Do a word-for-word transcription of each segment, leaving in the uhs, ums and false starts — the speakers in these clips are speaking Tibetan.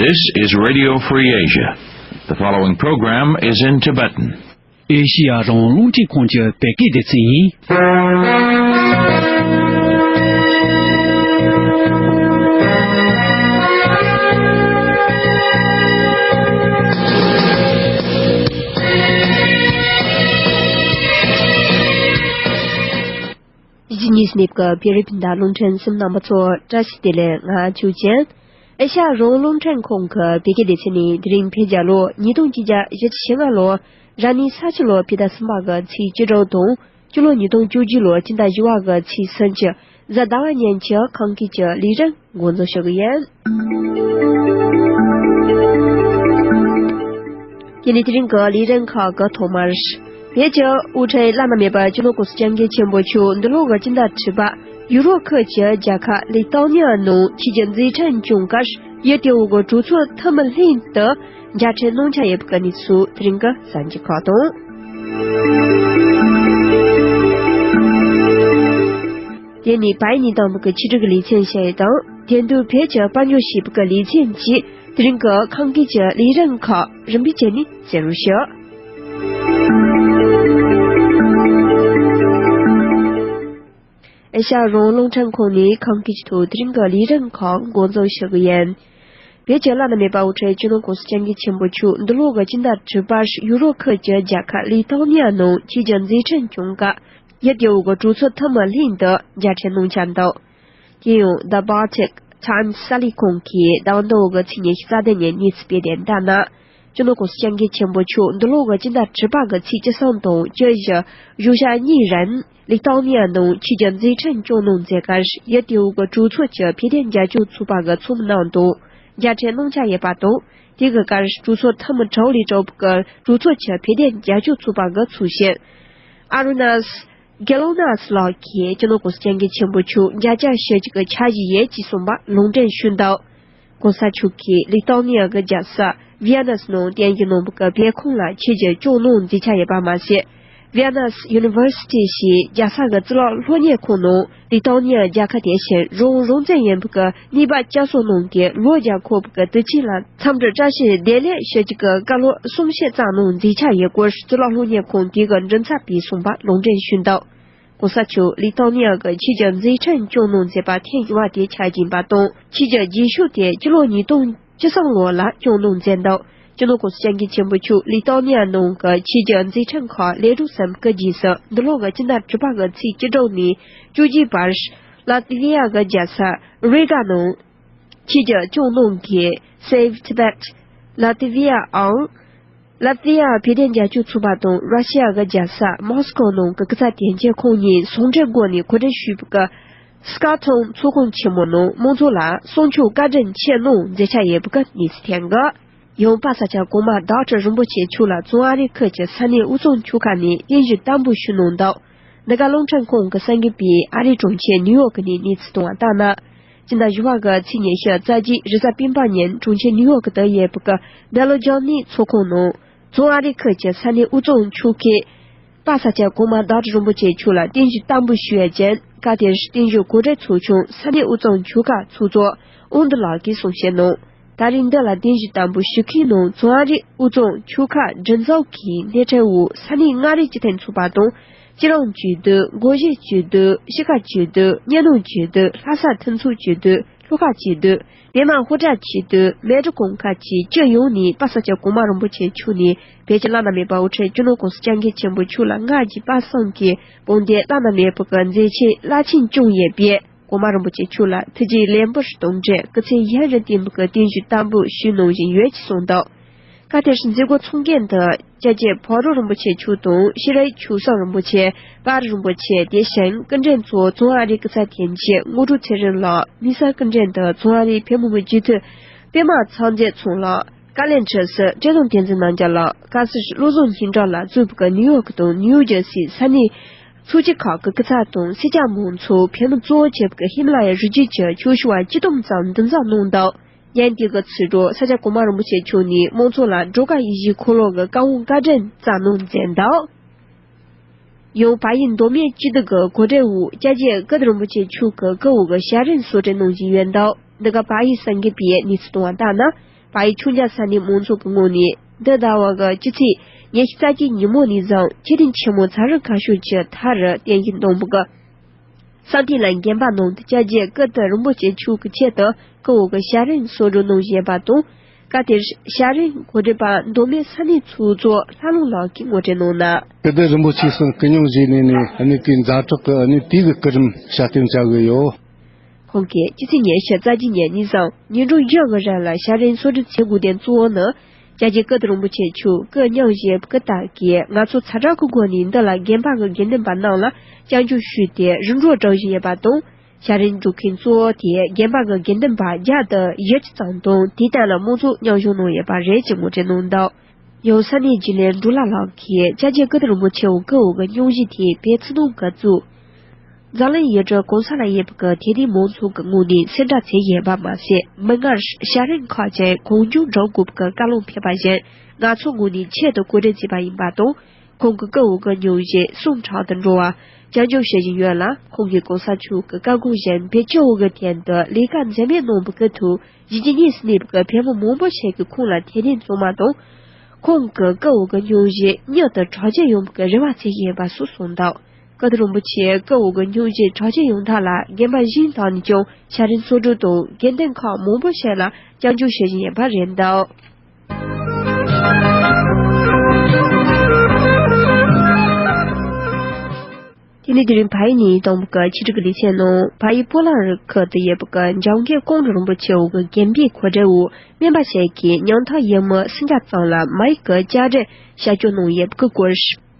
This is Radio Free Asia. The following program is in Tibetan. ཨེ་ཤི་ཡ་རང་དབང་རླུང་འཕྲིན་ཁང་གི་བོད་སྐད་སྡེ་ཚན་ཡིན། གཞིས་ཉིས་ནེབ་ཀྱི་བོད་རིགས་སྤུན་ཟླ་རླུང་འཕྲིན་གསུམ་རྣམ་པ་ཚོ་བཀྲ་ཤིས་བདེ་ལེགས། ང་ཆོས་ཅན། ཨེ་ཤ་ཡ་རང་དབང་རླུང་འཕྲིན་ཁང་གི་བོད་སྐད་སྡེ་ཚན་ནས་དེ་རིང་བོད་རྒྱལ་ལོ་ཉིས་སྟོང་ཆིག་བརྒྱ་བཞི་བཅུ་ཞེ་ལྔ་ལོ་ར་ནི་ས་ཕྱི་ལོ་ཕྱེད་ཟླ་གསུམ་པ་གི་ཚེས་བཅུ་དྲུག་དང་སྤྱི་ལོ་ཉིས་སྟོང་བཅུ་བཞི་ལོ་སྤྱི་ཟླ་བཞི་པ་གི་ཚེས་སུམ་ཅུ་གཟའ་ཟླ་བ་ཉིན་གྱི་ཁམས་སྐད་ཀྱི་ལས་རིམ་འགོ་འཛུགས་ཞུ་གི་ཡིན། དེ་ནས་དེ་རིང་གི་ལས་རིམ་ཁག་གི་ཐོག་མར། བོད་ཀྱི་དབུ་ཁྲིད་བླ་ན་མེད་པ་སྤྱི་ནོར་༸གོང་ས་༸སྐྱབས་མགོན་ཆེན་པོ་མཆོག་འདི་ལོ་གི་སྤྱི་ཟླ་དྲུག་པ་ཡུ་རོབ་ཁུལ་གྱི་རྒྱལ་ཁབ་ལི་ཐོ་ནི་ཡ་ནང་ཆོས་ཀྱི་མཛད་འཕྲིན་སྐྱོང་སྐབས་ཡུལ་དེའི་གི་གྲོས་ཚོགས་འཐུས་མི་ལྷན་དུ་མཇལ་འཕྲད་གནང་འཆར་ཡོད་པའི་གནས་ཚུལ་དེ་རིང་གི་གསར་འགྱུར་ཁག་དང་། དེ་ནས་བལ་ཡུལ་ཉིན་དང་པོ་གི་ཆེད་སྒྲིག་གི་ལེ་ཚན་ཞུ་ཡས་དང་། དེ་དུས་བོད་ཀྱི་དཔལ་འབྱོར་ཞེས་པའི་ལེ་ཚན་གྱིས་དེ་རིང་གི་ཁམས་སྐད་ཀྱི་ལས་རིམ་ཁག་རིམ་པས་བྱས་ནས་གསན་རོགས་ཞུ། ཨེ་ཤ་ཡ་རང་དབང་རླུང་འཕྲིན་ཁང་ནས་ཁམས་སྐད་ཀྱི་ཐོག་དེ་རིང་གི་ལས་རིམ་ཁག་འགོ་འཛུགས་ཞུ་གི་ཡིན། བོད་ཀྱི་བླ་ན་མེད་པ་དབུ་ཁྲིད་སྤྱི་ནོར་༸གོང་ས་༸སྐྱབས་མགོན་ཆེན་པོ་མཆོག་འདི་ལོ་གི་སྤྱི་ཟླ་དྲུག་པར་ཡུ་རོབ་ཁུལ་གྱི་རྒྱལ་ཁབ་ལི་ཐོ་ནི་ཡ་ནང་ཆོས་ཀྱི་མཛད་འཕྲིན་སྐྱོང་སྐབས་ཡུལ་དེའི་གི་གྲོས་ཚོགས་འཐུས་མི་ལྷན་དུ་མཇལ་འཕྲད་གནང་འཆར་འདུག་དེ་ཡང་The Baltic Times གསར་ལས་ཁང་གིས་ཟླ་བ་འདིའི་གི་ཚེས་ཉི་ཤུ་རྩ་བདུན་ཉིན་གནས་ཚུལ་སྤེལ་དོན་ལྟར་ན། སྤྱི་ནོར་༸གོང་ས་༸སྐྱབས་མགོན་ཆེན་པོ་མཆོག་འདི་ལོ་གི་སྤྱི་ཟླ་དྲུག་པ་གི་ཚེས་བཅུ་གསུམ་དང་བཅུ་བཞི་གཞུག་ཞག་གཉིས་རིང་ལི་ཐོ་ནི་ཡ་ནང་ཆོས་ཀྱི་མཛད་འཕྲིན་སྐྱོང་གནང་མཛད་སྐབས་ཡུལ་དེའི་གི་གྲོས་ཚོགས་ཀྱི་བོད་དོན་རྒྱབ་སྐྱོར་ཚོགས་པ་གི་ཚོགས་མི་རྣམས་དང་མཇལ་འཕྲད་གནང་འཆར་ཡོད་པ་དང་། དེ་གི་སྐབས་གྲོས་ཚོགས་འཐུས་མི་དྲུག་ལས་གྲུབ་པའི་གྲོས་ཚོགས་ཀྱི་བོད་དོན་རྒྱབ་སྐྱོར་ཚོགས་པ་གི་ཚོགས་གཞོན་ཨ་རུ་ནཱས་གེ་ལོ་ནཱས་ལགས་ཀྱིས་སྤྱི་ནོར་༸གོང་ས་༸སྐྱབས་མགོན་ཆེན་པོ་མཆོག་མཇལ་བཅར་ཞུ་རྒྱུ་གི་འཆར་གཞི་ཡོད་ཅེས་གསུངས་པ་ལུང་འདྲེན་ཞུས་འདུག་གོང་ས་མཆོག་གིས་ལི་ཐོ་ནི་ཡ་གི་རྒྱལ་ས་ཝི་ཡ་ནས་ནང་རྟེན་གཞི་གནང་བའི་བོད་ཁང་ལ་ཆོས་ཀྱི་སྐྱོང་གནང་མཛད་འཆར་ཡོད་པ་མ་ཟད། ཝི་ཡ་ནས་ཡུ་ནི་ཝར་སི་ཊི་ཞེས་རྒྱལ་ས་གི་གཙུག་ལག་སློབ་གཉེར་ཁང་ནང་ལི་ཐོ་ནི་ཡ་རྒྱལ་ཁབ་དེ་བཞིན་རང་དབང་རང་བཙན་ཡིན་པའི་གནས་བབ་བསྐྱར་གསོ་གནང་སྟེ་ལོ་བརྒྱ་འཁོར་བའི་དུས་ཆེན་ལ་འཚམས་འདྲི་བཀྲ་ཤིས་བདེ་ལེགས་ཞུ་རྒྱུ་གི་བཀའ་སློབ་གསུང་བཤད་བསྩལ་གནང་མཛད་འཆར་ཡོད་སྐོར་གཙུག་ལག་སློབ་གཉེར་ཁང་དེ་གི་མགྲིན་ཚབ་པས་གསུངས་པ་ལུང་འདྲེན་ཞུས་འདུག་གོང་ས་མཆོག་ལི་ཐོ་ནི་ཡ་གི་ཆོས་ཀྱི་མཛད་འཕྲིན་སྐྱོང་གནང་མཛད་པ་ཐེངས་བཞི་པ་དེ་ཆགས་ཀྱིན་པ་དང་། ཆོས་ཀྱི་རྗེས་ཤུལ་དེ་སྤྱི་ལོ་ཉིས་སྟོང་བཅུ་གསུམ་ལོ་ལ་སྐྱོང་གནང་མཛད་འདུག་སྤྱི་ནོར་༸གོང་ས་༸སྐྱབས་མགོན་ཆེན་པོ་མཆོག་ལི་ཐོ་ནི་ཡ་ནང་གི་ཆོས་ཀྱི་མཛད་འཕྲིན་ཁག་ལས་གྲོགས་སམ་སྐུ་རྗེས་སུ་འདི་ལོ་གི་སྤྱི་ཟླ་དྲུག་པ་གི་ཚེས་བཅུ་དྲུག་ནས་བཅུ་གཅིག་བར་ལ་ཏི་ཝི་ཡ་གི་རྒྱལ་ས་རི་ག་ནང་ཆོས་ཀྱི་སྐྱོང་གནང་གི་Save Tibet Latvia ཨང་། ལ་ཏི་ཝི་ཡ་བོད་དོན་རྒྱབ་སྐྱོར་ཚོགས་པ་དང་ར་ཤི་ཡ་གི་རྒྱལ་ས་མོ་སི་ཀོ་ནང་གི་སྐུ་ཚབ་དོན་གཅོད་ཁང་གཉིས་ཟུང་འབྲེལ་སྒོ་ནས་གོ་སྒྲིག་ཞུས་པའི་སྐབས། སྐར་ཐུང་ཚོགས་ཁང་ཆེན་མོ་ནང་མང་ཚོགས་ལ་གསུང་ཆོས་བཀའ་དྲིན་ཆེ་གནང་མཛད་འཆར་ཡོད་པའི་གནས་ཚུལ་ཐོན་གི། ཡང་པ་ས་སྐྱ་གོང་མ་ཌོག་ཊར་རིན་པོ་ཆེ་མཆོག་ལ་བཙོན་ཨ་རི་ཁུལ་གྱི་ས་གནས་དབུས་གཙང་ཆོལ་ཁ་ནས་རྟེན་གཞི་བརྟན་པོ་ཞུས་གནང་འདུག་འདི་ག་རླུང་འཕྲིན་ཁང་གི་གསར་འགོད་པས་ཨ་རིའི་གྲོང་ཁྱེར་ནིའུ་ཡོག་གི་ནས་གནས་ཚུལ་བཏང་བ་ལྟར་ན། སྤྱི་ཟླ་བཞི་པ་གི་ཚེས་ཉི་ཤུ་རྩ་གཅིག་རེས་གཟའ་སྤེན་པ་ཉིན་གྲོང་ཁྱེར་ནིའུ་ཡོག་གི་དུ་ཡོད་པའི་གི་བེ་ལོ་ཇོ་ནི་ཚོགས་ཁང་ནང་། བཙོན་ཨ་རི་ཁུལ་གྱི་ས་གནས་དབུས་གཙང་ཆོལ་ཁའི་པ་ས་སྐྱ་གོང་མ་ཌོག་ཊར་རིན་པོ་ཆེ་མཆོག་ལ་རྟེན་གཞི་བརྟན་པོ་ཞུ་ཡ་ཅན། སྐབས་དེར་རྟེན་གཞི་གོ་སྒྲིག་ཚོགས་ཆུང་ས་གནས་དབུས་གཙང་ཆོལ་ཁ་ཚོགས་གཙོ་དབང་འདུས་ལགས་ཀྱིས་གསུང་བཤད་གནང་། ད་རེས་འདི་ལ་རྟེན་གཞི་བརྟན་པོ་ཞུ་མཁན་ནང་བཙོན་ཨ་རི་དབུས་གཙང་ཆོལ་ཁ་མགྲིན་ཚབ་ཀྱི་སྣེ་ཁྲིད་འོག་ས་གནས་མངའ་རིས་སྤྱི་མཐུན་ཚོགས་པ་དང་། སྤྱི་རིམ་བཅོས་བསྡུ། སྒོ་དབྱེ་བཅོས་བསྡུ། གཤིས་ཀ་བཅོས་བསྡུ། གཉེན་སྟོན་བཅོས་བསྡུ། ལྷ་ས་མཐུན་ཚོགས་བཅོས་བསྡུ། ལྷོ་ཁ་བཅོས་བསྡུ། མི་དམངས་དབུ་ཁྲིད་བཅོས་བསྡུ། མི་རིགས་གོང་ཁ་བཅས་སྤྱི་ཡོངས་ནས་པ་ས་སྐྱ་གོང་མ་རིན་པོ་ཆེ་མཆོག་ནས་བོད་ཀྱི་བླ་ན་མེད་པ་དབུ་ཁྲིད་སྤྱི་ནོར་༸གོང་ས་༸སྐྱབས་མགོན་ཆེན་པོ་མཆོག་ལ་སྔར་གྱི་པ་སངས་ཀྱི་དཔུང་སྡེ་བླ་ན་མེད་པ་གི་མཛད་རྗེས་རླབས་ཆེན་བསྐྱངས་ཡོད་པས། གོང་མ་རིན་པོ་ཆེ་མཆོག་ལ་ཐུགས་རྗེ་ལེགས་འབུལ་དང་འབྲེལ་སྐུ་ཚེ་ཡུན་རིང་བརྟན་པའི་རྟེན་གཞི་བརྟན་པོ་ཞུས་གནང་བཞིན་ཡོད་ཅེས་གསུངས་འདུག་སྐབས་དེར་མཛད་སྒོ་ཚོགས་མཁན་དུ་སྐྱབས་རྗེ་ཕག་གྲུ་རིན་པོ་ཆེ་མཆོག་དང་ཤེས་རིག་ཆོས་གསུམ་རིན་པོ་ཆེ་པར་རིན་པོ་ཆེ། དེ་བཞིན་སྐུ་མགྲོན་ཚོ་བཙོན་ཨ་རིའི་སྐུ་ཚབ་དོན་གཅོད་དངོས་གྲུབ་ཚེ་རིང་ལགས། དམིགས་བསལ་སྐུ་མགྲོན་དུ་བཙོན་ཨ་རིའི་བོད་མི་མང་སྤྱི་འཐུས་པད་མ་ཚངས་མཛེས་ཚང་ལགས། བཀའ་བློན་ཁྲི་ཟུར་བཀྲས་མཐོང་བསྟན་འཛིན་རྣམ་རྒྱལ་ལགས། བཀའ་ཟུར་བློ་བཟང་སྙན་གྲགས་ལགས་གཙོས་པའི་ནིའུ་ཡོག་དང་ནིའུ་ཇར་སིའི་ས་གནས་ཚོགས་སྐྱིད་ཁག་གི་སྐུ་ཚབ་དང་སེར་སྐྱ་མང་ཚོགས་བོད་མི་གཙོ་བོ་བྱས་པའི་ཧི་མ་ལ་ཡའི་རི་རྒྱུད་ཀྱི་ཆོས་ཞུ་བ་ཆིག་སྟོང་ཙམ་འདུ་འཛོམས་གནང་འདུག་ཉིན་དེ་གི་ཚེས་དྲུག་ས་སྐྱ་གོང་མ་རིན་པོ་ཆེ་མཆོག་ནས་མང་ཚོགས་ལ་སྒྲོལ་དཀར་ཡིད་བཞིན་འཁོར་ལོ་གི་བཀའ་དབང་བཀའ་དྲིན་བསྩལ་གནང་མཛད་འདུག་ཡང་བལ་ཡུལ་མདོ་སྨད་སྐྱིད་སྡུག་གི་གོ་སྒྲིག་འོག་སྐྱབས་རྗེ་ཀིརྟི་རིན་པོ་ཆེ་མཆོག་གི་སྐུ་འོག་གི་ཞལ་རས་གསོལ་སྟོན་གནང་བཞིན་ཡོད་འདུག་འདི་ག་བལ་ཡུལ་གསར་འགོད་པས་གནས་ཚུལ་བཏང་བ་ལྟར་ན། བལ་ཡུལ་ཆོས་རྒྱལ་ས་གནས་མང་ཚོགས་ཀྱི་ངོས་ནས་འདི་ཟླ་བ་གི་སྤྱི་ཚེས་ཉི་ཤུ་རྩ་གཅིག་ཉིན་མོ་ནས་བཟུང་ཆོས་དད་ཆེན་མོ་ཚན་རིག་ཁ་ཤོར་གྱི་མཐར་རྟེན་གཞི་བསྡོམས་པ་གི་ས་མཐོའི་ལ་དགོན་པ་ནང་དུ་སྐྱབས་རྗེ་ཀིརྟི་རིན་པོ་ཆེ་མཆོག་གི་ཆེད་དུ་སྐུ་འོ་གི་ཞལ་རས་གསོལ་སྒྲུབ་གནང་བཞིན་པ་དང་། སྐབས་དེར་ཞལ་རས་གོ་སྒྲིག་པ་མདོ་སྨད་ས་གནས་ཚོགས་གཙོ་ལྷ་ལུང་ལགས་ཀྱིས་ངོ་སྤྲོད་གནང་ན། ཀིརྟི་རིན་པོ་ཆེ་གསུང་སྐུ་སྙུང་བཞེས་ནས་ནས་ཨ་ནི་དེའི་ཛ་དྲག་གི་ཨ་ནི་དེའི་གི་སྐུ་རིམ་བཤད་སྟོན་བྱ་དགོས་ཡོད། ཁོང་གིས་སྤྱི་ཚེས་ཉི་ཤུ་རྩ་གཅིག་ཉིན་ནས་བཟུང་ཉིན་གྲངས་བཞི་གི་རིང་ལ་ཞལ་རས་གསོལ་སྒྲུབ་བྱེད་དགོས་དོན་གཙོ་བོ་ནི། སྐྱབས་རྗེ་ཀིརྟི་རིན་པོ་ཆེ་མཆོག་སྐུ་སྙུང་བཞེས་པ་གི་སྟབས་ཀྱིས་ང་ཚོ་ཚ་དྲག་གི་སྒོ་ནས་འདི་ལ་དགོན་པ་གི་དགེ་འདུན་པ་རྣམས་ལ་སྐྱབས་འཇུག་ཞུས་ཏེ་རིམ་གྲོ་སྒྲུབ་བཞིན་ཡོད་པ་དང་། ཞལ་རས་སྒྲུབ་མཁན་གཙོ་བོ་དེ་དགོན་པ་གི་དགེ་འདུན་པ་བརྒྱ་དང་བཞི་བཅུ་ཙམ་དང་དེའི་སྟེང་ལ་མང་ཚོགས་མཉམ་ཞུགས་གནང་ཡོད་པ་རེད་ཅེས་ངོ་སྤྲོད་གནང་འདུག་ཡང་ས་གནས་རྒྱུན་ལས་འབྲུག་ལྷ་ལགས་ཀྱིས་སྐྱབས་རྗེ་ཀིརྟི་རིན་པོ་ཆེའི་སྐུ་འོ་གི་སྙུང་གཞི་དེ་བོད་ཕྱི་ནང་འགོ་བཙུགས། འཛམ་གླིང་ཡུལ་གྲུ་གང་ས་ལ་ཡོད་པའི་དད་ལྡན་མང་ཚོགས་ཀྱི་ངོས་ནས་འཚམས་འདྲི་བྱེད་བཞིན་པ་མ་ཟད། མིག་སྔར་ཞལ་རས་ཁག་ཅིག་གང་མགྱོགས་སྒྲུབ་དགོས་པའི་བཀའ་ལུང་ཕེབས་པ་བཞིན་ང་ཚོའི་ངོས་ནས་ཆེད་དུ་གོ་སྒྲིག་བྱས་པ་ཡིན་པ་དང་། ཁོང་གི་སྐུ་འོ་གི་སྙུང་གཞི་གསུང་དྲག་ཏུ་འགྲོ་བར་སྐྱབས་འཇུག་ཞུ་བཞིན་ཡོད་ལ། ཁོང་གིས་གོང་ས་མཆོག་གི་བཀའ་དགོངས་བཞིན་བོད་སྤྱི་འོ་གི་དོན་དུ་ལས་ཀ་འཛད་མེད་གནང་བའི་སྐུ་ཐོག་གཞིས་བྱེས་གཉིས་སུ་གནས་པའི་བོད་མི་མང་པོ་ཞིག་གིས་ཁོང་ལ་དད་ལྡན་བྱུང་བ་དང་། ཁོང་གི་སྐུ་འོ་གི་སྙུང་གཞི་མྱུར་དུ་དྲག་སྐྱེད་ཡོང་བའི་རེ་བ་བྱེད་བཞིན་ཡོད་པ་སོགས་གསུངས་འདུག་ཀིརྟི་རིན་པོ་ཆེའི་སྐུ་འོ་གི་སྙུང་གཞི་དྲག་སྐྱེད་ཡོང་ཐབས་ལ་དགོན་པ་གཞན་དག་ནས་ཀྱང་ཞལ་རས་གསོལ་སྒྲུབ་དང་དགེ་འདུན་ཁག་མང་པོ་ཞིག་ལ་སྐྱབས་འཇུག་ཞུ་བཞིན་ཡོད་པ་རེད་འདུག་དེ་ནས་དེ་རིང་བལ་ཡུལ་ནས་བཏང་བའི་ཆེད་སྒྲིག་གི་ལེ་ཚན་ནང་། བལ་ཡུལ་སྤོ་ལགས་རི་ཁུལ་དུ་ཡོད་པའི་འཇམ་མགོན་ཀོང་སྤྲུལ་རིན་པོ་ཆེའི་དགོན་པའི་གོ་སྒྲིག་འོག་སྨན་པ་ཞིག་གིས་ཉང་ཐག་ཡུལ་མི་སུམ་བརྒྱ་ཙམ་ལ་མ་ཡིག་གི་བཅར་འདྲི་བྱ་སྤྱོད་གནང་ཡོད་པའི་སྐོར།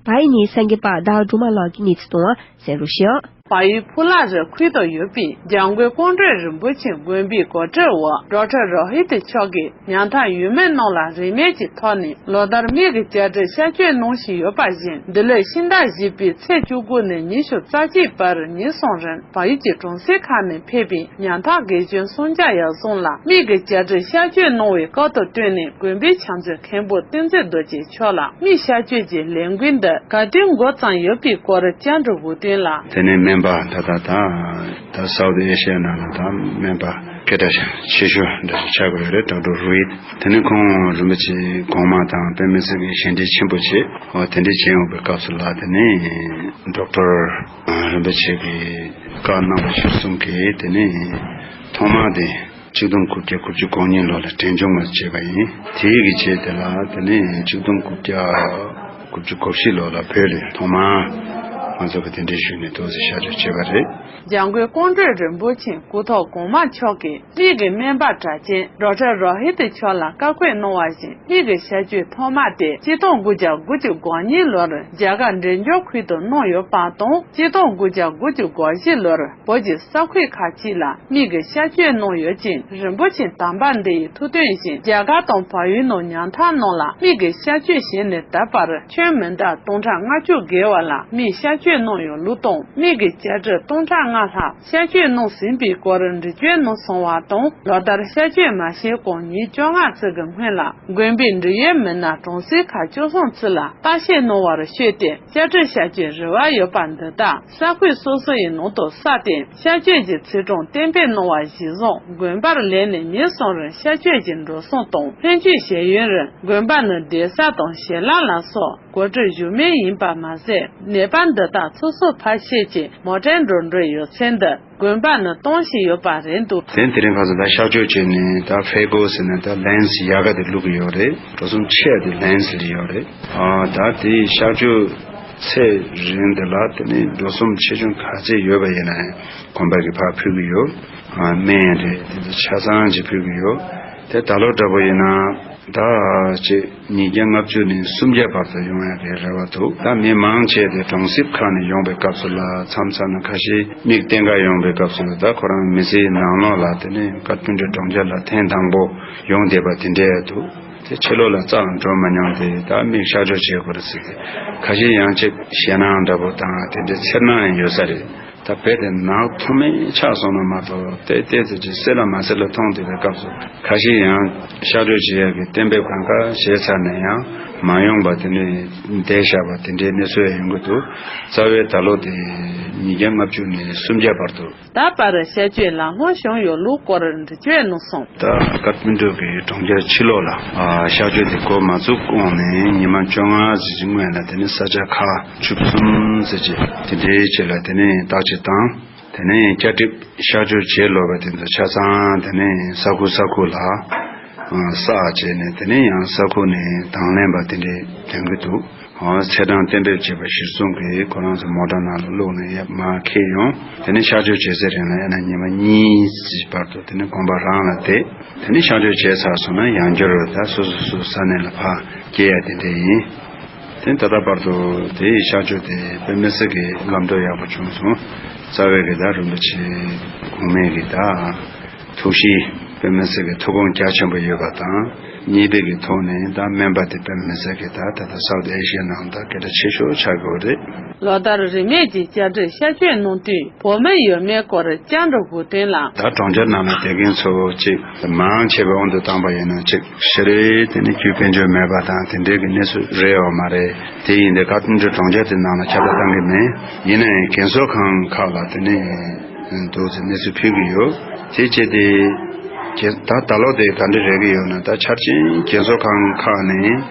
བལ་ཡུལ་ནས་གསར་འགོད་པ་ཟླ་བ་སྒྲོལ་མ་ལགས་ཀྱིས་གནས་ཚུལ་གཏོང་བ། གསན་རོགས་ཞུ། བལ་ཡུལ་སྤོ་ལགས་རི་ཁུལ་དུ་ཡོད་པའི་འཇམ་མགོན་ཀོང་སྤྲུལ་རིན་པོ་ཆེ་དགོན་པའི་གོ་སྒྲིག་འོག་ཌོག་ཊར་རོ་ཧི་ཏི་མཆོག་གིས་ཉང་ཐག་ཡུལ་མི་རྣམས་ལ་རིན་མེད་ཀྱི་ཐོག་ནས་ལོ་ལྟར་མིག་གི་བཅར་འདྲི་བྱ་སྤྱོད་གནང་བཞིན་ཡོད་པ་བཞིན། འདི་ལོའི་ཕྱི་ཟླ་བཞི་པའི་ཚེས་བཅུ་དགུ་ནས་ཉི་ཤུ་རྩ་གཅིག་བར་ཉིན་གསུམ་རིང་བལ་ཡུལ་གྱི་གྲོང་གསེབ་ཁག་ནས་ཕེབས་པའི་ཉང་ཐག་དགེ་སྦྱོང་སུམ་བརྒྱ་ཡར་སོང་ལ་མིག་གི་བཅར་འདྲི་བྱ་སྤྱོད་གནང་བའི་སྐབས་དང་བསྟུན་ནས་དགོན་པའི་ཕྱག་མཛོད་མཁན་པོ་བསྟན་འཛིན་རྡོ་རྗེ་མཆོག་ལ་མིག་བྱ་སྤྱོད་ཀྱི་ལས་འགུལ་འདི་ག་དུས་འགོ་བརྩམས་ཡོད་པའི་སྐོར་བཅར་འདྲི་འུ་དུས་ལ། དེ་ནས་སྨན་པ་ད་ལྟ་དང་། ད་སའུ་ཐི་ཨེ་ཤི་ཡ་ནང་ལ་ད་སྨན་པ་སྐད་གྲགས་ཆེ་ཤོས་འདྲ་ཞིག་ཆགས་ཀྱི་ཡོད་རེད། ཌོག་ཊར་རུའི། དེ་ནས་ཁོང་རིན་པོ་ཆེ་གོང་མ་དང་དཔེ་མི་སྲིད་ཀྱི་ཞལ་འདྲིས་ཆེན་པོ་བྱས། འོ་དེ་འདྲ་བྱས་ཡོང་བའི་སྐབས་སུ་ལ། དེ་ནས་ཌོག་ཊར་རིན་པོ་ཆེ་གིས་བཀའ་གནང་བ་གཞིར་བཟུང་གིས། དེ་ནས་ཐོག་མ་དེ་ཆིག་སྟོང་དགུ་བརྒྱ་དགུ་བཅུ་གོ་གཉིས་ལོ་ལ་གྲོས་ཆོད་ང་བྱས་པ་ཡིན། དེའི་གི་རྗེས་དེ་ལ་དེ་ནས་ཆིག་སྟོང་དགུ་བརྒྱ་དགུ་བཅུ་གོ་བཞི་ལོ་ལ་བོད་ལ་ཐོག་མར་ང་ཚོ་གི་གདན་འདྲེན་ཞུས་ནས་ཏོག་ཙམ་ཕྱག་རོགས་བྱས་པ་རེད། འཇམ་མགོན་ཀོང་སྤྲུལ་རིན་པོ་ཆེ་སྐུ་ཐོག་གོང་མ་མཆོག་གིས་མིག་གི་སྨན་པ་གྲགས་ཅན་ཌོག་ཊར་རོ་ཧི་ཏི་མཆོག་ལ་བཀའ་བཀོད་གནང་བ་བཞིན། མིག་གི་བྱ་སྤྱོད་ཐོག་མ་དེ་ཆིག་སྟོང་དགུ་བརྒྱ་དགུ་བཅུ་གོ་གཉིས་ལོར་རྒྱ་གར་འབྲས་ལྗོངས་ཁུལ་དུ་གནང་ཡོད་པ་དང་། ཆིག་སྟོང་དགུ་བརྒྱ་དགུ་བཅུ་གོ་བཞི་ལོར་བོད་ཀྱི་ས་ཁུལ་ཁག་ཅིག་ལ་མིག་གི་བྱ་སྤྱོད་གནང་ཡོད་ཅིང་། རིན་པོ་ཆེ་དམ་པ་འདི་ཡི་ཐུགས་དོན་བཞིན་རྒྱ་གར་དང་བལ་ཡུལ་ནང་ཉང་ཐག་རྣམས་ལ་མིག་གི་བྱ་སྤྱོད་བྱས་ནས་ད་བར་ཁྱོན་མི་འདྲ་སྟོང་ཕྲག་ལྔ་བཅུ་བརྒལ་བ་ལ་མིག་བྱ་སྤྱོད་གནང་ཡོད་ལུགས་དང་། མིག་གི་བཅར་འདྲི་སྟོང་ཕྲག་ལྔ་ལྷག་བྱ་སྤྱོད་གནང་ཟིན་པའི་སྐོར་འགྲེལ་བརྗོད་གནང་སོང་བ་དང་། ལོ་ལྟར་བྱ་སྤྱོད་མ་བྱས་གོང་ཉིན་བཅོ་ལྔ་ཙམ་གྱི་སྔོན་ལ་དགོན་པའི་འབྲེལ་ཡོད་མི་སྣ་གྲོང་གསེབ་ཁག་བཅུ་གསུམ་ཙམ་ལ་བརྟག་དཔྱད་གནང་བར་ཞུས་ཏེ། བཅར་འདྲི་བྱ་རྒྱུའི་རེ་བ་ཡོད་པ་འདི་དག་ས་ཁུལ་སོ་སོ་ཡི་ནང་དུ་བསགས་ཏེ། བྱ་སྤྱོད་ཀྱི་ཚིག་གྲངས་གཏན་འབེབས་གནང་བ་གཞིར་བཟུང་། དགོན་པར་སླེབས་ནས་ཉིན་གསུམ་རིང་བྱ་སྤྱོད་ཀྱི་འགྲོ་སོང་དང་ལྷན་སྐྱེལ་བྱས་ཡུན་རིང་། དགོན་པ་ནི་སྡོད་ས་དང་ཞལ་ལག་ལ་སོགས་གོ་སྒྲིག་ཞུ་མུས་ཡིན་པ་མ་ཟད། ནད་པ་འདི་དག་ཚོ་སོ་ཕལ་ཆེར་གྱིས་མོ་ཊའི་འགྲོ་གྲོན་ཡོད་ཚད་འདི་དགོན་པ་ནས་གཏོང་བཞིན་ཡོད་པ་རེད་འདུག་དེ་དེ་རིང་ཁ་སང་ད་གཤག་བཅོས་བྱས་ནས། ད་ཕེ་གོ་ཟེར་ནས་ད་ལེན་སི་ཡག་ག་དེ་བླུག་གི་ཡོད་རེད། འགྲོ་སོང་ཆེ་བ་དེ་ལེན་སི་ལ་ཡོད་རེད། ཨ་ད་དེ་གཤག་བཅོས་ཚད་རིང་དེ་ལ་དེ་ནས་འགྲོ་སོང་ཆེ་ཆུང་ག་ཚད་ཡོད་པ་ཡིན་ན་ཡང་གོན་པ་གི་ཕར་ཕུལ་གི་ཡོད། ཨ་སྨན་རེད། དེ་ཚོ་ཆ་ཚང་ཅིག་ཕུལ་གི་ཡོད། དེ་ད་ལོ་འདྲ་པོ་ཡིན་ན། ད་ཅིག་ཉིས་བརྒྱ་ལྔ་བཅུ་ནས་སུམ་བརྒྱ་བར་དུ་ཡོང་ཡ་གི་རེ་བ་འདུག་ད་མི་མང་ཆེ་དེ་གྲོང་གསེབ་ཁག་ནས་ཡོང་པའི་སྐབས་སུ་ལ། མཚམས་མཚམས་ན་ཁ་ཤས་མིག་བསྟན་ག་ཡོང་པའི་སྐབས་སུ་ལ། ད་ཁོ་རང་མི་ཚེའི་ནང་ལོགས་ལ་དེ་ནས་བཀའ་བསྟན་འགྲོའི་གྲོང་ཁྱེར་ལ་ཐེངས་དང་པོ་ཡོང་བསྡད་པ་དེ་འདྲ་འདུག་དེ་ཕྱི་ལོགས་ལ་རྩ་ལ་འགྲོ་མ་མྱོང་སྟེ། ད་མིག་གཤག་བཅོས་བྱེད་དགོས་རེད་ཟེར་ཏེ། ཁ་ཤས་ཡང་ཅིག་ཞེད་སྣང་འདྲ་པོ་དང་དེ་འདྲའི་འཚེར་སྣང་ཡང་ཡོད་ས་རེད། ད་རྦད་དེ་ནག་ཐོག་མའི་ཆགས་སོང་ན་མ་གཏོགས། ཏོག་ཙམ་ཅིག་གསལ་ལ་མ་གསལ་ལ་མཐོང་བསྡད་པའི་སྐབས་སུ། ཁ་ཤས་ཡང་གཤག་བཅོས་བྱེད་ཡག་གི་གཏན་འབེབས་གང་ག་བྱས་ཚར་ནས་ཡང་ མ་ཡོང་པ་དེ་ནས་བསྡད་བཞག་པ་དེ་འདྲའི་གནས་ཚུལ་ཡང་ཡོང་གི་འདུག་རྩ་བའི་ད་ལོ་དེ་ཉིས་བརྒྱ་ལྔ་བཅུ་ནས་སུམ་བརྒྱ་བར་དུ། ད་བར་གཤག་བཅོས་ལམ་ལྷོང་བྱུང་ཡོད་ལུགས་སྐོར་འགྲེལ་བརྗོད་གནང་སོང་། ད་ཀ་ཐ་མན་ཌུ་གི་གྲོང་ཁྱེར་ཕྱི་ལོགས་ལ་ཨ་གཤག་བཅོས་དེ་འགོ་མ་བཙུགས་གོང་ནས་ཉི་མ་བཅོ་ལྔ་ཙམ་ཅིག་སྔོན་ལ་དེ་ནས་ས་ཆ་ཁག་བཅུ་གསུམ་ཙམ་ཅིག་དེ་འདྲའི་ཆེད་ལ་དེ་ནས་བརྟག་དཔྱད་བཏང་། དེ་ནས་བསྐྱར་གྲིབ་གཤག་བཅོས་བྱེད་ལོས་པ་དེ་ཚོ་ཆ་ཚང་དེ་ནས་ས་ཁུལ་ས་ཁུལ་ལ་ཨ་བསགས་བྱས་ནས། དེ་ནས་ཡང་ས་ཁུལ་ནས་དང་ལེན་པ་དེ་འདྲས་ཐོན་གྱི་འདུག་ཨ་ཚེས་གྲངས་གཏན་འབེབས་བྱས་པ་གཞིར་བཟུང་གིས་ཁོ་རང་ཚོ་མོ་ཊ་ནང་ལ་བླུགས་ནས་ཡར་མར་འཁྱེར་ཡོང་། དེ་ནས་གཤག་བཅོས་བྱེད་སའི་རིང་ལ་ཡང་ན་ཉི་མ་གཉིས་ཙམ་བར་དུ་དེ་ནས་དགོན་པ་རང་ལ་བསྡད། དེ་ནས་གཤག་བཅོས་བྱས་ཚར་སོང་ན་ཡང་བསྐྱར་ད་སོ་སོ་སོ་ས་གནས་ལ་ཕར་སྐྱེལ་ཡ་དེ་འདྲས་ཡིན། དེ་ད་ལྟ་བར་དུ་དེའི་གཤག་བཅོས་དེ་དཔེ་མི་སྲིད་ཀྱི་ལམ་འགྲོ་ཡག་པོ་བྱུང་སོང་། རྩ་བའི་གི་ད་རིན་པོ་ཆེ་གོང་མའི་གི་ད་ཐུགས་གཤིས་དཔེ་མི་སྲིད་ཀྱི་ཐུགས་དགོངས་རྒྱ་ཆེན་པོ་ཡོད་པ་དང་། གཉིས་པའི་གི་ཐོག་ནས་ད་སྨན་པ་དེ་དཔེ་མི་སྲིད་ཀྱི་ད་ད་ལྟ་སའུ་ཐི་ཨེ་ཤི་ཡ་ནང་ད་སྐད་གྲགས་ཆེ་ཤོས་ཆགས་དགོས་རེད། ལོ་ལྟར་རིན་མེད་ཀྱི་བསྐྱར་གྲིབ་གཤག་བཅོས་གནང་དུས་བོད་མི་ཡོད་མེད་སྐོར་བཅར་འདྲི་འབུལ་དོན་ལ། ད་གྲོང་ཁྱེར་ནང་ལ་བསྡད་མཁན་ཚོ་ཅིག་མང་ཆེ་བ་དབང་དུ་བཏང་པ་ཡིན་ན་ཅིག་ཤི་རེ་དེ་ནི་རྒྱུ་དཔལ་འབྱོར་མེད་པ་དང་དེ་འདྲའི་གི་གནས་ཚུལ་རེད་འོ་མ་རེད། དེ་ཡིན་དུས་ཀ་ཐ་མན་ཌུ་གྲོང་ཁྱེར་དེ་ནང་ལ་ཁྱབ་བསྒྲགས་བཏང་གི་མེད། ཡིན་ནའི་རྒན་གསོ་ཁང་ཁག་ལ་དེ་ནི་འདུག་ཟེར་གནས་ཚུལ་ཕུལ་གི་ཡོད། དེ་བྱས་ཏེ་ད་ད་ལོ་དེ་ག་འདྲ་རེད་གི་ཡོད་ན། ད་ཆ་རྐྱེན་རྒན་གསོ་ཁང་ཁག་ནས་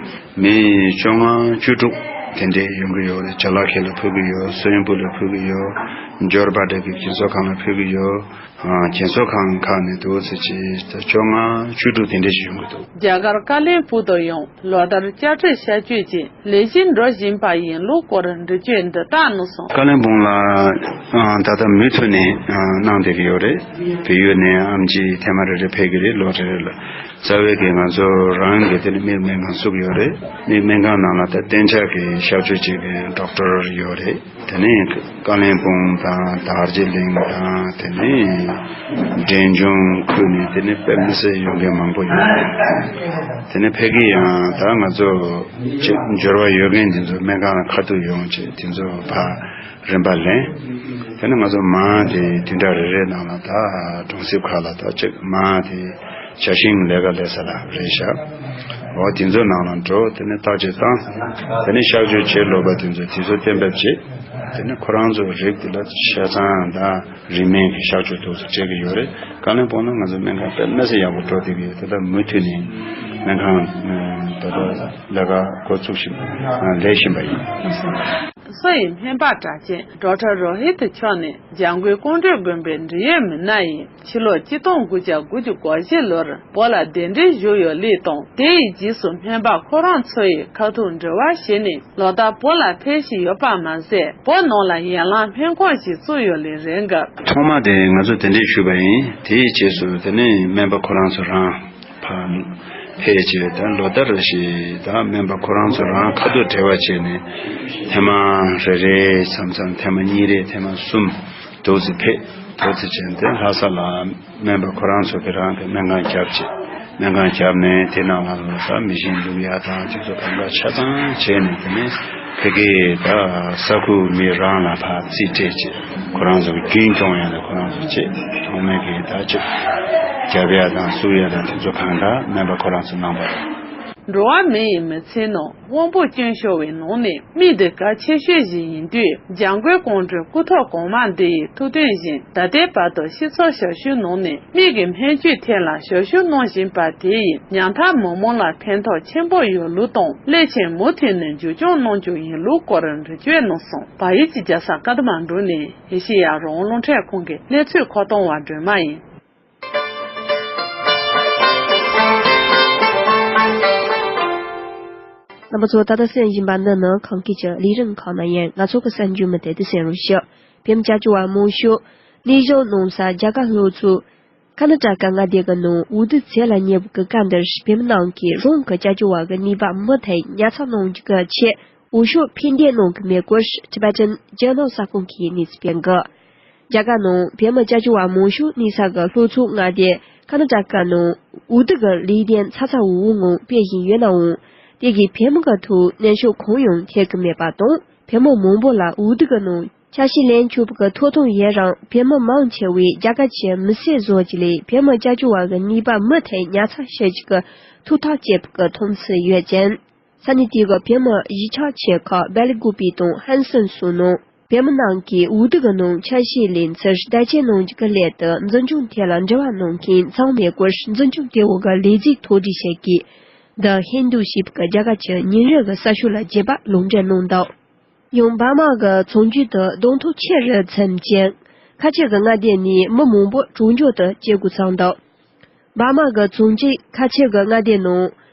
མི་བཅོ་ལྔ་བཅུ་དྲུག་དེ་འདྲས་ཡོང་གི་ཡོད་རེད། ཅ་ལག་ཁྱེར་ལ་ཕུལ་གི་ཡོད། སོན་སྤུ་ལ་ཕུལ་གི་ཡོད། འབྱོར་པ་འདྲ་གི་རྒན་གསོ་ཁང་ལ་ཕུལ་གི་ཡོད། ཨ་རྒན་གསོ་ཁང་ཁག་ནས་འདུག་ཟེར་གྱི་ད་བཅོ་ལྔ་བཅུ་དྲུག་དེ་འདྲས་ཞིག་ཡོང་གི་འདུག་རྒྱ་གར་ཀ་ལོན་སྦུག་ཏུ་ཡང་ལོ་ལྟར་བསྐྱར་གྲིབ་གཤག་བཅོས་ཀྱི་ལས་གཞི་འགྲོ་བཞིན་པ་ཡིན་ལུགས་སྐོར་འགྲེལ་བརྗོད་འདི་ལྟར་གནང་སོང་། ཀ་ལོན་སྦུག་ལ་ཨ་ད་ལྟ་མུ་མཐུད་ནས་ཨ་གནང་བསྡད་ཀྱི་ཡོད་རེད། བལ་ཡུལ་ནས་ཨེམ་ཆི་ཐེངས་མ་རེ་རེ་ཕེབས་ཀྱི་རེད། ལོ་རེ་རེ་ལ། རྩ་བའི་གི་ང་ཚོ་རང་གི་དེ་ནི་མིག་སྨན་ཁང་བཙུགས་ཡོད་རེད། མིག་སྨན་ཁང་ནང་ལ་ད་གཏན་འཇགས་ཀྱི་གཤག་བཅོས་བྱེད་མཁན་ཌོག་ཊར་ཡོད་རེད། དེ་ནས་ཀ་ལོན་སྦུག་དང་དར་ཇི་ལིང་དང་དེ་ནས་འབྲས་ལྗོངས་ཁུལ་ནས་དེ་ནས་དཔེ་མི་སྲིད་ཡོང་མཁན་མང་པོ་ཡོད་རེད། དེ་ནས་ཕ་གི་ཡང་ད་ང་ཚོ་ཅིག་འབྱོར་བ་ཡོད་མཁན་དེ་ཚོ་སྨན་ཁང་ལ་ཁ་ཐུག་ཡོང་བྱས་དེ་ཚོ་ཕར་རིམ་པ་ལེན། དེ་ནས་ང་ཚོ་མང་དེ་བདུན་ཕྲག་རེ་རེའི་ནང་ལ་ད་གྲོང་གསེབ་ཁག་ལ་ད་ཅིག་མང་དེ་ཇ་ཤིང་ལས་ཀ་ལས་ས་ལ་རེད་ཤག་འོ་དེ་ཚོ་ནང་ལ་འགྲོ། དེ་ནས་བརྟག་དཔྱད་བཏང་། དེ་ནས་གཤག་བཅོས་བྱེད་ལོས་པ་དེ་ཚོ་དེ་ཚོ་གཏན་འབེབས་བྱེད། དེ་ནས་ཁོ་རང་ཚོ་རིགས་དེ་ལ་ཆ་ཚང་དང་རིན་མེད་ཀྱི་གཤག་བཅོས་ཏོག་ཙམ་སྤྲད་ཀྱི་ཡོད་རེད། ཀ་ལོན་སྦུག་ན་ང་ཚོ་སྨན་ཁང་དཔེ་མི་སྲིད་ཡག་པོ་འགྲོ་བསྡད་ཀྱི་ཡོད། དེ་ལྟར་མུ་མཐུད་ནས་སྨན་ཁང་ད་ལྟ་ལས་ཀ་འགོ་བཙུགས་བཞིན་ལས་བཞིན་པ་ཡིན། གསོ་བའི་སྨན་པ་གྲགས་ཅན་ཌོག་ཊར་རོ་ཧི་ཏི་མཆོག་ནི་འཇམ་མགོན་ཀོང་སྤྲུལ་དགོན་པའི་འབྲེལ་ཡོད་མི་སྣ་ཡིན། ཕྱི་ལོ་ཆིག་སྟོང་དགུ་བརྒྱ་དགུ་བཅུ་གོ་བཞི་ལོར་བོད་ལ་གདན་འདྲེན་ཞུས་ཡོད་ལུགས་དང་། དེ་ཡི་རྗེས་སུ་སྨན་པ་ཁོ་རང་ཚོ་ཡི་ཁ་ཐུག་འབྲེལ་བ་བྱས་ནས་ལོ་ལྟར་བོད་ལ་ཕེབས་བཞིན་ཡོད་པ་མ་ཟད། བོད་ནང་ལ་ཡན་ལག་སྨན་ཁང་ཞིག་བཙུགས་ཡོད་ལུགས་རེད་འདུག་ཐོག་མ་དེ་ང་ཚོ་གདན་འདྲེན་ཞུས་པ་ཡིན། དེ་ཡི་རྗེས་སུ་དེ་ནས་སྨན་པ་ཁོ་རང་ཚོ་རང་ཕར་ཕེབས་བྱས། ད་ལོ་ལྟར་བཞིན་ད་སྨན་པ་ཁོ་རང་ཚོ་རང་ཁ་ཐུག་འབྲེལ་བ་བྱས་ནས་ཐེངས་མ་རེ་རེ་མཚམས་མཚམས་ཐེངས་མ་གཉིས་རེ་ཐེངས་མ་གསུམ་ཏོག་ཙམ་ཕེབས། ཏོག་ཙམ་བྱས་ཏེ་ལྷ་ས་ལ་སྨན་པ་ཁོ་རང་ཚོ་གི་རང་གི་སྨན་ཁང་བརྒྱབ་བྱས། སྨན་ཁང་བརྒྱབ་ནས་དེ་ནང་ལ་ལོ་གསར་མི་ཤིང་བླུག་ཡ་དང་དེ་ཚོ་གང་ག་ཆ་ཚང་བྱས་ནས། དེ་ནས་ཕ་གིའི་ད་ས་ཁུལ་མི་རང་ལ་ཕར་རྩིས་སྤྲད་བྱས། ཁོ་རང་ཚོ་གི་རྒྱུན་སྐྱོང་ཡ་ལ་ཁོ་རང་ཚོ་བྱས། ཐོག་མའི་གི་ད་ཅིག་རྒྱབ་ཡ་དང་བཙུགས་ཡ་དང་དེ་ཚོ་གང་ག་སྨན་པ་ཁོ་རང་ཚོ་གནང་བ་རེད། འགྲོ་བ་མི་ཡི་མི་ཚེའི་ནང་དབང་པོ་སྐྱོན་ཤོར་བའི་ནང་ནས་མི་དེ་གལ་ཆེ་ཤོས་ཤིག་ཡིན་དུས། འཇམ་མགོན་ཀོང་སྤྲུལ་སྐུ་ཐོག་གོང་མ་འདི་ཡི་ཐུགས་འདུན་བཞིན་ད་ལྟའི་བར་དུ་སྤྱི་ཚོགས་ཞབས་ཞུའི་ནང་ནས་མི་གི་སྨན་བཅོས་ཐད་ལ་ཞབས་ཞུ་གནང་བཞིན་པ་དེ་ཡིས་ཉམ་ཐག་མི་མང་ལ་ཕན་ཐོགས་ཆེན་པོ་ཡོད་ལུགས་དང་། སླད་ཕྱིན་མུ་མཐུད་ནས་མཇུག་སྐྱོང་གནང་རྒྱུ་ཡིན་ལུགས་སྐོར་འགྲེལ་བརྗོད་གནང་སོང་། བལ་ཡུལ་གྱི་རྒྱལ་ས་ཀ་ཐ་མན་གྲུ་ནས་ཨེ་ཤེ་ཡ་རང་དབང་རླུང་འཕྲིན་ཁང་གི་གནས་ཚུལ་མཁོ་གཏོང་བ་སྒྲོལ་མ་ཡིན། རྣམ་པ་ཚོ་ད་ལྟ་གསན་བཞིན་པ་འདི་ནི་ཁམས་སྐད་ཀྱི་ལས་རིམ་ཁག་ནང་ཡིན། ང་ཚོ་གི་གསར་འགྱུར་མུ་མཐུད་དུ་གསན་རོགས་ཞུ། བོད་མི་སྐྱབས་བཅོལ་བ་མང་ཤོས་གནས་གཞི་གནང་ས་རྒྱ་གར་ལྷོ་ཕྱོགས་ཀར་ན་ཊ་ཀ་མངའ་སྡེ་གི་ནང་འོས་བསྡུ་རྩིས་ལ་ཉེ་བའི་སྐབས་འདིར་བོད་མི་རྣམས་ཀྱིས་རང་གི་སྐྱབས་བཅོལ་བ་གི་ནུས་པ་མུ་མཐུད་ཉར་ཚགས་གནང་རྒྱུ་གི་ཆེད་འོས་ཤོག་འཕེན་འདེད་གནང་གི་མེད་སྐོར་Tibetan Journal གསར་ཁང་གིས་གནས་ཚུལ་སྤེལ་གི། རྒྱ་གར་ནང་བོད་མི་སྐྱབས་བཅོལ་བ་མང་ཤོས་གནས་ས་གི་ལྷོ་ཕྱོགས་མངའ་སྡེ་ཀར་ན་ཊ་ཀ་ནང་འོས་བསྡུ་གི་ལས་དོན་ཚ་ཚ་འུར་འུར་ངང་སྤེལ་བཞིན་ཡོད་ནའང་། དེ་གིས་བོད་མི་གི་ཐོག་གནོན་ཤུགས་གང་ཡང་ཐེབས་ཀྱི་མེད་པ་དང་། བོད་མི་མང་པོ་ལ་འོས་བསྡུ་གི་ནང་ཆ་ཤས་ལེན་ཆོག་པའི་ཐོབ་ཐང་ཡོད་རུང་། བོད་མི་མང་ཆེ་བས་རྒྱ་གར་གྱི་མི་སེར་བཟོ་རྒྱུ་ལས་བོད་མི་སྐྱབས་བཅོལ་བ་གི་ནུས་པ་མུ་མཐུད་ཉར་ཚགས་བྱེད་རྒྱུ་གི་ཐོབ་ཐང་སྤྱད་པའི་མཐོང་ཚུལ་ཡོད་ཅིང་། ས་གནས་དེ་གི་བོད་མི་གཞིས་ཆགས་ཆེ་ཁག་སྦེལ་ཀོབ་པི་དང་ཧན་སན་སོགས་ནང་བོད་མི་རྣམས་ཀྱིས་འོས་བསྡུ་གི་ནང་ཆ་ཤས་ལེན་ཚུལ་བརྡ་ཆད་གནང་རྒྱུ་གི་སླད་དུ་འཛིན་སྐྱོང་ཐད་ལ་འབྲེལ་བ་གནང་མཁན་ཚང་མའི་སྐོར་འཛིན་སྐྱོང་ལྟེ་འོག་གི་ལས་རྫས་ཐོ་འགྲེལ་བྱེད་ཀྱིས། The Hindu ཞེས་པའི་རྒྱ་གར་གྱི་ཉིན་རེ་གི་གསར་ཤོག་ལ་རྒྱས་པ་ལུང་འདྲེན་གནང་འདུག་ཡང་འབར་མ་གི་ཚོང་རྒྱུད་དུ་གདོང་ཐུག་ཆེ་རུ་ཕྱིན་རྐྱེན། ཁ་ཆེ་གི་མངའ་སྡེ་ནས་མི་མང་པོ་གྲོང་རྒྱུད་དུ་སྐྱེལ་དགོས་ཚང་འདུག་འབར་མ་གི་ཚོང་རྒྱུད་ཁ་ཆེ་གི་མངའ་སྡེ་ནང་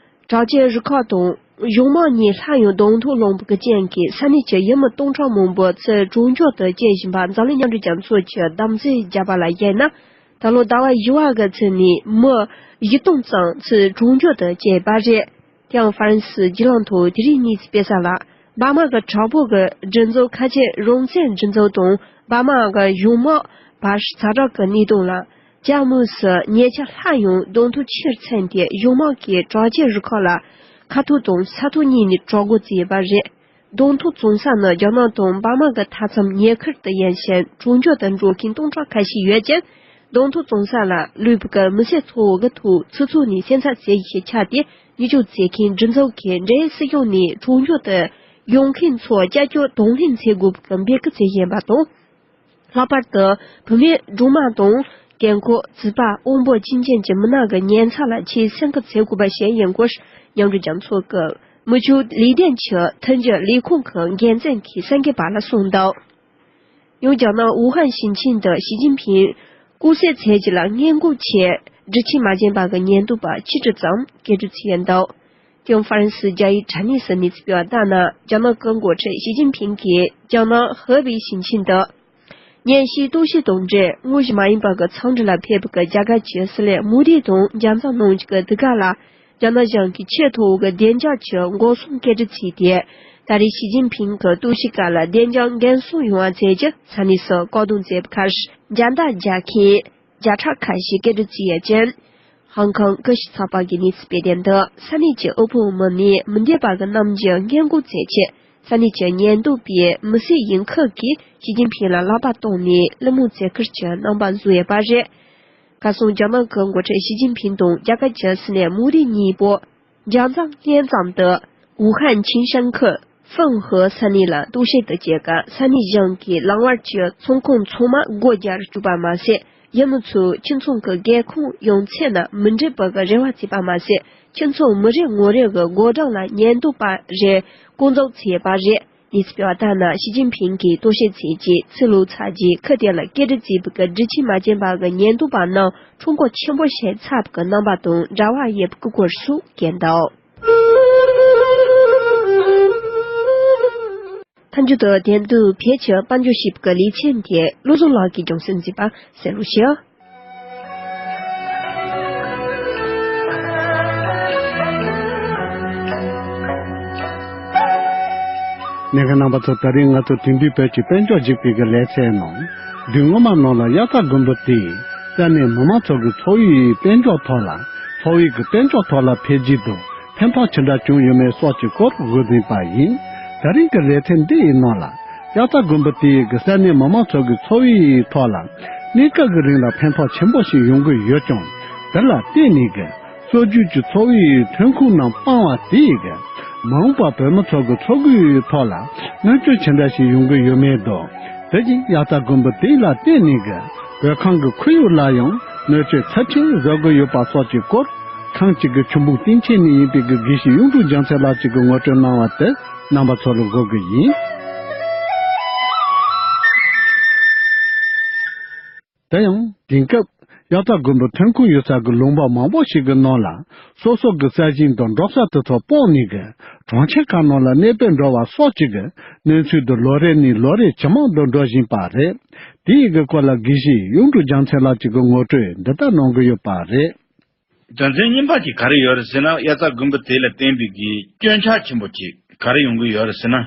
དྲག་ཆས་རུ་ཁག་དང་གཞུང་དམག་གཉིས་སླར་ཡང་གདོང་ཐུག་སློང་བའི་རྐྱེན་གྱིས་ས་གནས་ཀྱི་ཡུལ་མི་སྟོང་ཕྲག་མང་པོ་ཚུར་གྲོང་རྒྱུད་དུ་སྐྱེལ་བཞིན་པ་འཛམ་གླིང་མཉམ་འབྲེལ་རྒྱལ་ཚོགས་ཀྱིས་གདམ་གསེས་བརྒྱབ་པ་ལ་གཞིགས་ན། ད་ལོ་ཟླ་བ་བཞི་བ་གི་ཚུན་ནས་མི་བཞི་སྟོང་ཙམ་ཚུར་གྲོང་རྒྱུད་དུ་སྐྱེལ་བ་རེད། དེའང་ཧྥ་རན་སིའི་བརྒྱུད་ལམ་ཐོག་དེ་རིང་ཉིན་སྤེལ་ས་ལ། འབར་མ་གི་དྲག་པོ་གི་སྒྲིག་འཛུགས་ཁ་ཆེ་རང་བཙན་སྒྲིག་འཛུགས་དང་འབར་མ་གི་གཞུང་དམག་བར་ཛ་དྲག་གི་གནས་སྟངས་ལ། རྒྱ་དམིགས་སུ་ཉེ་ཆར་སླར་ཡང་གདོང་ཐུག་ཆེར་ཕྱིན་ཏེ་གཞུང་དམག་གིས་དྲག་ཆས་རུ་ཁག་ལ་ཁ་ཐོར་དང་ས་ཐོར་གཉིས་ནས་དྲག་རྒོལ་བྱས་པ་རེད། གདོང་ཐུག་བྱུང་ས་ནི་རྒྱ་ནག་དང་འབར་མ་གི་མཐའ་མཚམས་ཉེ་ཁུལ་དུ་ཡིན་ཞིང་གྲོང་རྒྱུད་དུ་འགྲོ་མཁན་སྟོང་ཕྲག་ཁ་ཤས་ཡོད་ཅིང་། གདོང་ཐུག་བྱུང་ས་ལ་ལུས་པོ་གི་མི་སེར་ཚོ་བོ་གི་ཐོག་ཚུགས་ཚུགས་ནས་སེམས་འཚབ་བྱེད་ཡིག་ཆགས་ཏེ་ཉེས་སྤྱོད་བྱེད་མཁན་སྒྲིག་འཛུགས་ཀྱིས་འབྲེལ་ཡོད་སྲིད་གཞུང་ནས་གྲོང་རྒྱུད་དུ་ཡོང་མཁན་ཚོ་སྐྱབས་བཅོལ་གདོང་ལེན་བྱེད་དགོས་པའི་འབོད་སྐུལ་བྱེད་བཞིན་པ་དང་། ལྷག་པར་དུ་བུད་མེད་སྦྲང་མ་དང་རྒན་འཁོགས་བྱིས་པ་དབང་པོ་གཅིག་ཅན་གྱི་མི་སྣ་གི་ཉེན་ཚབས་ལ་ཆེས་སེམས་ཁུར་བྱེད་དགོས་པ་ཞིག་ཡིན་སྐོར་མཉམ་འབྲེལ་རྒྱལ་ཚོགས་ཀྱི་མི་ཆོས་ལས་དོན་གྱི་མཐུན་འགྱུར་ལས་ཁུངས་ཀྱི་འགན་འཛིན་གྱིས་གསར་འགོད་པ་ལ་གསུངས་འདུག་ཡང་རྒྱ་ནག་ཝུ་ཧན་ཞིང་ཆེན་དུ་ཞི་ཅིན་ཕིང་སྐུ་གཟུགས་ཚད་ཀྱི་ལ་སྔོན་འགོག་ཆེད་སྒྲིག་ཆས་མ་བྱིན་པ་གི་ཉེན་རྟོག་པ་ཆིག་ཁྲི་ཙམ་སྐད་སྒྲོག་བྱས་འདུག་དེ་ཡང་ཧྥ་རན་སིའི་རྒྱ་ཡིག་དྲ་གནས་སུ་གནས་ཚུལ་སྤེལ་བ་ལྟར་ན། རྒྱ་ནག་གི་འགོ་ཁྲིད་ཞི་ཅིན་ཕིང་གིས་རྒྱ་ནག་ཧེ་པེ་ཞིང་ཆེན་དུ་ཉིན་ཤས་རྟོག་ཞིབ་དང་འབྲེལ་དངོས་གཞི་མ་ཡིན་པ་གི་འཚམས་འདྲི་ལ་ཕེབས་པའི་རྒྱ་གར་གྱི་སྲིད་བློན་མོ་དི་དང་མཇལ་འཛོམས་གནང་རྒྱུ་གི་དུས་སྐབས་ལ། རྒྱ་ནག་གཞུང་གིས་ཆེས་མཐོ་བོ་གི་བདེ་འཇགས་ཀྱི་འགོག་སྲུང་སྐད་སྒྲོག་བྱས་ཏེ། ད་རེས་ཞི་ཅིན་ཕིང་གི་རྟོག་ཞིབ་སྐབས་ལ་བདེ་འཇགས་འགན་སྲུང་ཡོང་བ་བྱེད་རྒྱུ་ས་གནས་སུ་བཀག་སྡོམ་བྱས་པའི་ཁར། འཇའ་ཟླ་རྒྱག་མཁན་བརྒྱ་ཕྲག་ཁ་ཤས་སྐད་སྒྲོག་བྱས་ཡོད་ཅིང་། ཧང་ཀང་ཀུ་ཤུ་ཚགས་པར་གྱིས་གནས་ཚུལ་སྤེལ་དོན་དུ། ས་གནས་ཀྱི་དབུལ་ཕོངས་མི་སྣས་མི་འདོད་པ་གི་རྣམ་འགྱུར་སྔོན་འགོག་བྱེད་ཆེད། ས་གནས་ཀྱི་ཉེན་རྟོག་པས་མི་སེར་ཡིན་ཁུལ་གྱིས་ཞི་ཅིན་ཕིང་ལ་ལག་པ་བསྟན་ནས་གླུ་མོ་རྩེད་ཁུལ་གྱི་རྣམ་པ་བཟོས་ཡོད་པ་རེད། ཁ་སང་རྒྱ་ནག་གི་འགོ་ཁྲིད་ཞི་ཅིན་ཕིང་དང་རྒྱ་གར་གྱི་སྲིད་བློན་མོ་དི་གཉིས་པོ། རྒྱལ་མཚམས་སྔོན་ཙམ་དུ། ཝུ་ཧན་ཆིན་ཤན་ཁུལ་ཧྥང་ཧེ་ས་གནས་ལ་རྟོག་ཞིབ་ཏུ་བསྐྱོད་སྐབས། ས་གནས་གཞུང་གིས་ལམ་བར་གྱི་ཚོང་ཁང་ཚང་མ་སྒོ་རྒྱག་བཅུག་པ་མ་ཟད། ཡུལ་མི་ཚོས་ཁྱིམ་ཚང་གི་སྒེའུ་ཁུང་ཡོངས་ཚད་ནང་མི་འགྲིམ་པ་གི་རེ་བ་བྱས་པ་མ་ཟད། ཁྱིམ་ཚང་མི་རེ་ངོ་རེ་གི་སྒོ་འགྲམ་ལ་ཉེན་རྟོག་པ་རེ་བསྐོང་ཚོགས་བྱས་པ་རེད། གནས་ཚུལ་སྤེལ་བ་ལྟར་ན། ཞི་ཅིན་ཕིང་གིས་རྟོག་ཞིབ་བྱས་རྗེས། ཚུར་ལོག་ཚར་རྗེས། ཁུལ་དེ་ལ་སྐད་སྒྲོག་བྱས་པའི་སྒྲིག་ཆས་མ་བྱིན་པ་གི་ཉེན་རྟོག་པ་རྣམས་ཁྲོམ་སྐོར་ཆེན་པོ་ཞིག་ཚར་བའི་རྣམ་པ་དང་འདྲ་བ་ཡོད་པའི་སྐོར་སོགས་བཀོད་འདུག་མཐའ་མཇུག་ཏུ། དེང་དུས་བོད་ཀྱི་དཔལ་འབྱོར་ཞེས་པའི་ལེ་ཚན་དེ་བློ་བཟང་ལགས་ཀྱིས་སྦྱོང་སེམས་མཛད་པ་གསན་རོགས་ཞུ། གནད་འགག་རྣམ་པ་ཚོ། ད་རིང་ང་ཚོ་དེང་དུས་བོད་ཀྱི་དཔལ་འབྱོར་གཞིགས་པའི་གི་ལེ་ཚན་ནང་། དུས་སྔོན་མ་ནང་ལ་དབྱར་རྩྭ་དགུན་འབུ་དེས་ས་གནས་མི་མང་ཚོ་གི་འཚོ་བའི་དཔལ་འབྱོར་ཐོག་ལ། འཚོ་བའི་གི་དཔལ་འབྱོར་ཐོག་ལ་འཕེལ་རྒྱས་དང་ཕན་ཐོགས་ཇི་འདྲ་བྱུང་ཡོད་མེད་སོགས་ཀྱི་སྐོར་ངོས་འཛིན་པ་ཡིན། ད་རིང་གི་ལེ་ཚན་འདི་ཡི་ནང་ལ། དབྱར་རྩྭ་དགུན་འབུ་དེ་ཡི་གི་ས་གནས་མི་མང་ཚོ་གི་འཚོ་བའི་ཐོག་ལ། གནས་སྐབས་ཀྱི་རིང་ལ་ཕན་ཐོགས་ཆེན་པོ་ཞིག་ཡོང་གི་ཡོད་ཀྱང་། དེ་ལ་བརྟེན་ནས་གི་སྲོལ་རྒྱུན་གྱི་འཚོ་བའི་ཐོན་ཁུངས་རྣམས་སྤང་བ་དེ་ཡི་གི་མ་འོངས་པ་བོད་མི་ཚོ་གི་འཚོ་གོས་ཐོག་ལ་གནོད་སྐྱོན་ཇི་འདྲ་ཞིག་ཡོང་གི་ཡོད་མེད་དང་། དེ་བཞིན་དབྱར་རྩྭ་དགུན་འབུ་དེ་ལ་བརྟེན་ནས་གི་བོད་ཁམས་ཀྱི་ཁོར་ཡུག་ལ་ཡང་གནོད་སྐྱོན་ཚབས་ཆེན་བཟོ་གི་ཡོད་པ་སོགས་ཀྱི་སྐོར། ཁམས་གཅིག་གི་ཆུ་འབུང་སྟེང་ཆེན་ནས་ཡིན་པའི་གི་དགེ་བཤེས་གཡུང་དྲུང་རྒྱལ་མཚན་ལགས་ཀྱིས་གི་ངོ་སྤྲོད་གནང་བ་དེ་རྣམ་པ་ཚོ་ལ་འགོད་གི་ཡིན། དེ་ཡང་དེང་སྐབས་དབྱར་རྩྭ་དགུན་འབུ་ཐོན་ཁུངས་ཡོད་ས་གི་ལུང་པ་མང་པོ་ཞིག་གི་ནང་ལ་སོ་སོ་གི་ས་ཞིང་དང་འབྲོག་ས་དེ་ཚོ་སྤོང་ནས་གི་གྲོང་ཁྱེར་ཁག་ནང་ལ་གནས་སྤོས་འགྲོ་བ་སོགས་ཀྱི་གི་གནས་ཚུལ་དུ་ལོ་རེ་ནས་ལོ་རེ་ཇེ་མང་དུ་འགྲོ་བཞིན་པ་རེད། དེ་ཡི་གི་སྐོར་ལ་དགེ་བཤེས་གཡུང་དྲུང་རྒྱལ་མཚན་ལགས་ཀྱིས་གི་ངོ་སྤྲོད་འདི་ལྟར་གནང་གི་ཡོད་པ་རེད། རྒྱུ་མཚན་གཉིས་པ་གཅིག་ག་རེ་ཡོད་རེད་ཟེར་ན། དབྱར་རྩྭ་དགུན་འབུ་དེ་ལ་བརྟེན་པའི་གི་སྐྱོན་ཆ་ཆེན་པོ་གཅིག་ག་རེ་ཡོང་གི་ཡོད་རེད་ཟེར་ན།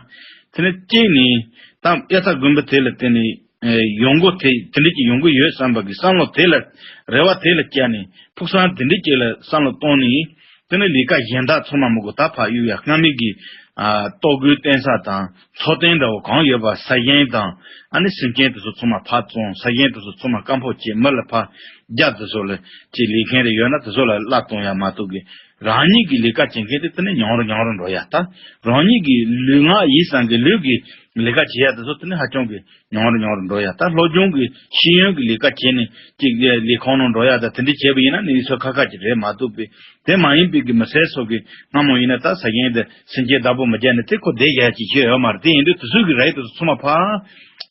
དེ་ནི་གཅིག་ནི་ད་དབྱར་རྩྭ་དགུན་འབུ་དེ་ལ་བརྟེན་ནས་ཨེ་ཡོང་སྒོ་དེ་དེ་འདྲ་ཅིག་ཡོང་གི་ཡོད་བསམ་པ་གི་བསམ་བློ་དེ་ལ་རེ་བ་དེ་ལ་བསྐྱལ་ནས་ཕུགས་བསམ་དེ་འདྲ་ཅིག་ལ་བསམ་བློ་བཏང་ནས། དེ་ནས་ལས་ཀ་གཞན་དག་ཚང་མ་མི་དགོས། ད་ཕར་གཡུག་ཡ་སྔ་མའི་གི་ཨ་ལྟོ་གོས་བསྟན་ས་དང་མཚོ་རྟེན་འདྲ་བོ་གང་ཡོད་པ་ས་ཞིང་དང་། ཨ་ནི་སེམས་ཅན་དེ་ཚོ་ཚང་མ་ཕར་བཙོང་། ས་ཞིང་དེ་ཚོ་ཚང་མ་རྐང་འཕོ་བྱེད། མི་ལ་ཕར་རྒྱབ། དེ་ཚོ་ལ་ཅིག་ལས་མཁན་རེ་ཡོད་ན་དེ་ཚོ་ལ་གླ་གཏོང་ཡ་མ་གཏོགས་གི། རང་ཉིད་ཀྱི་ལས་ཀ་བྱེད་མཁན་དེ་དེ་ནི་ཉུང་རུ་ཉུང་རུ་འགྲོ་ཡ། ད་རང་ཉིད་ཀྱི་ལུས་ངག་ཡིད་གསུམ་གྱི་ལུས་ཀྱི་ལས་ཀ་བྱེད་ཡ་དེ་ཚོ་དེ་ནི་ཧ་ཅང་གི་ཉུང་རུ་ཉུང་རུ་འགྲོ་ཡ། ད་སློབ་སྦྱོང་གི་ཤེས་ཡོན་གྱི་ལས་ཀ་བྱས་ནས་ཅིག་ལས་ཁང་ནང་འགྲོ་ཡ་ད་དེ་འདྲ་བྱས་པ་ཡིན་ན་ནི་ཚོད་ཁ་ཁ་ཅིག་རེད་མ་གཏོགས་པའི། དེ་མ་ཡིན་པའི་གི་མི་སེར་ཚོ་གི་སྔ་མོ་ཡིན་ན་ད་ས་ཞིང་དེ་སེམས་ཅན་བདག་པོ་མི་བྱས་ནས་དེ་ཁོ་བསྡད་ཡ་ཅིག་ཤེས་ཡོད་མ་རེད། དེ་ཡིན་དུས་དེ་ཚོ་གི་རེད་དེ་ཚོ་ཚང་མ་ཕར་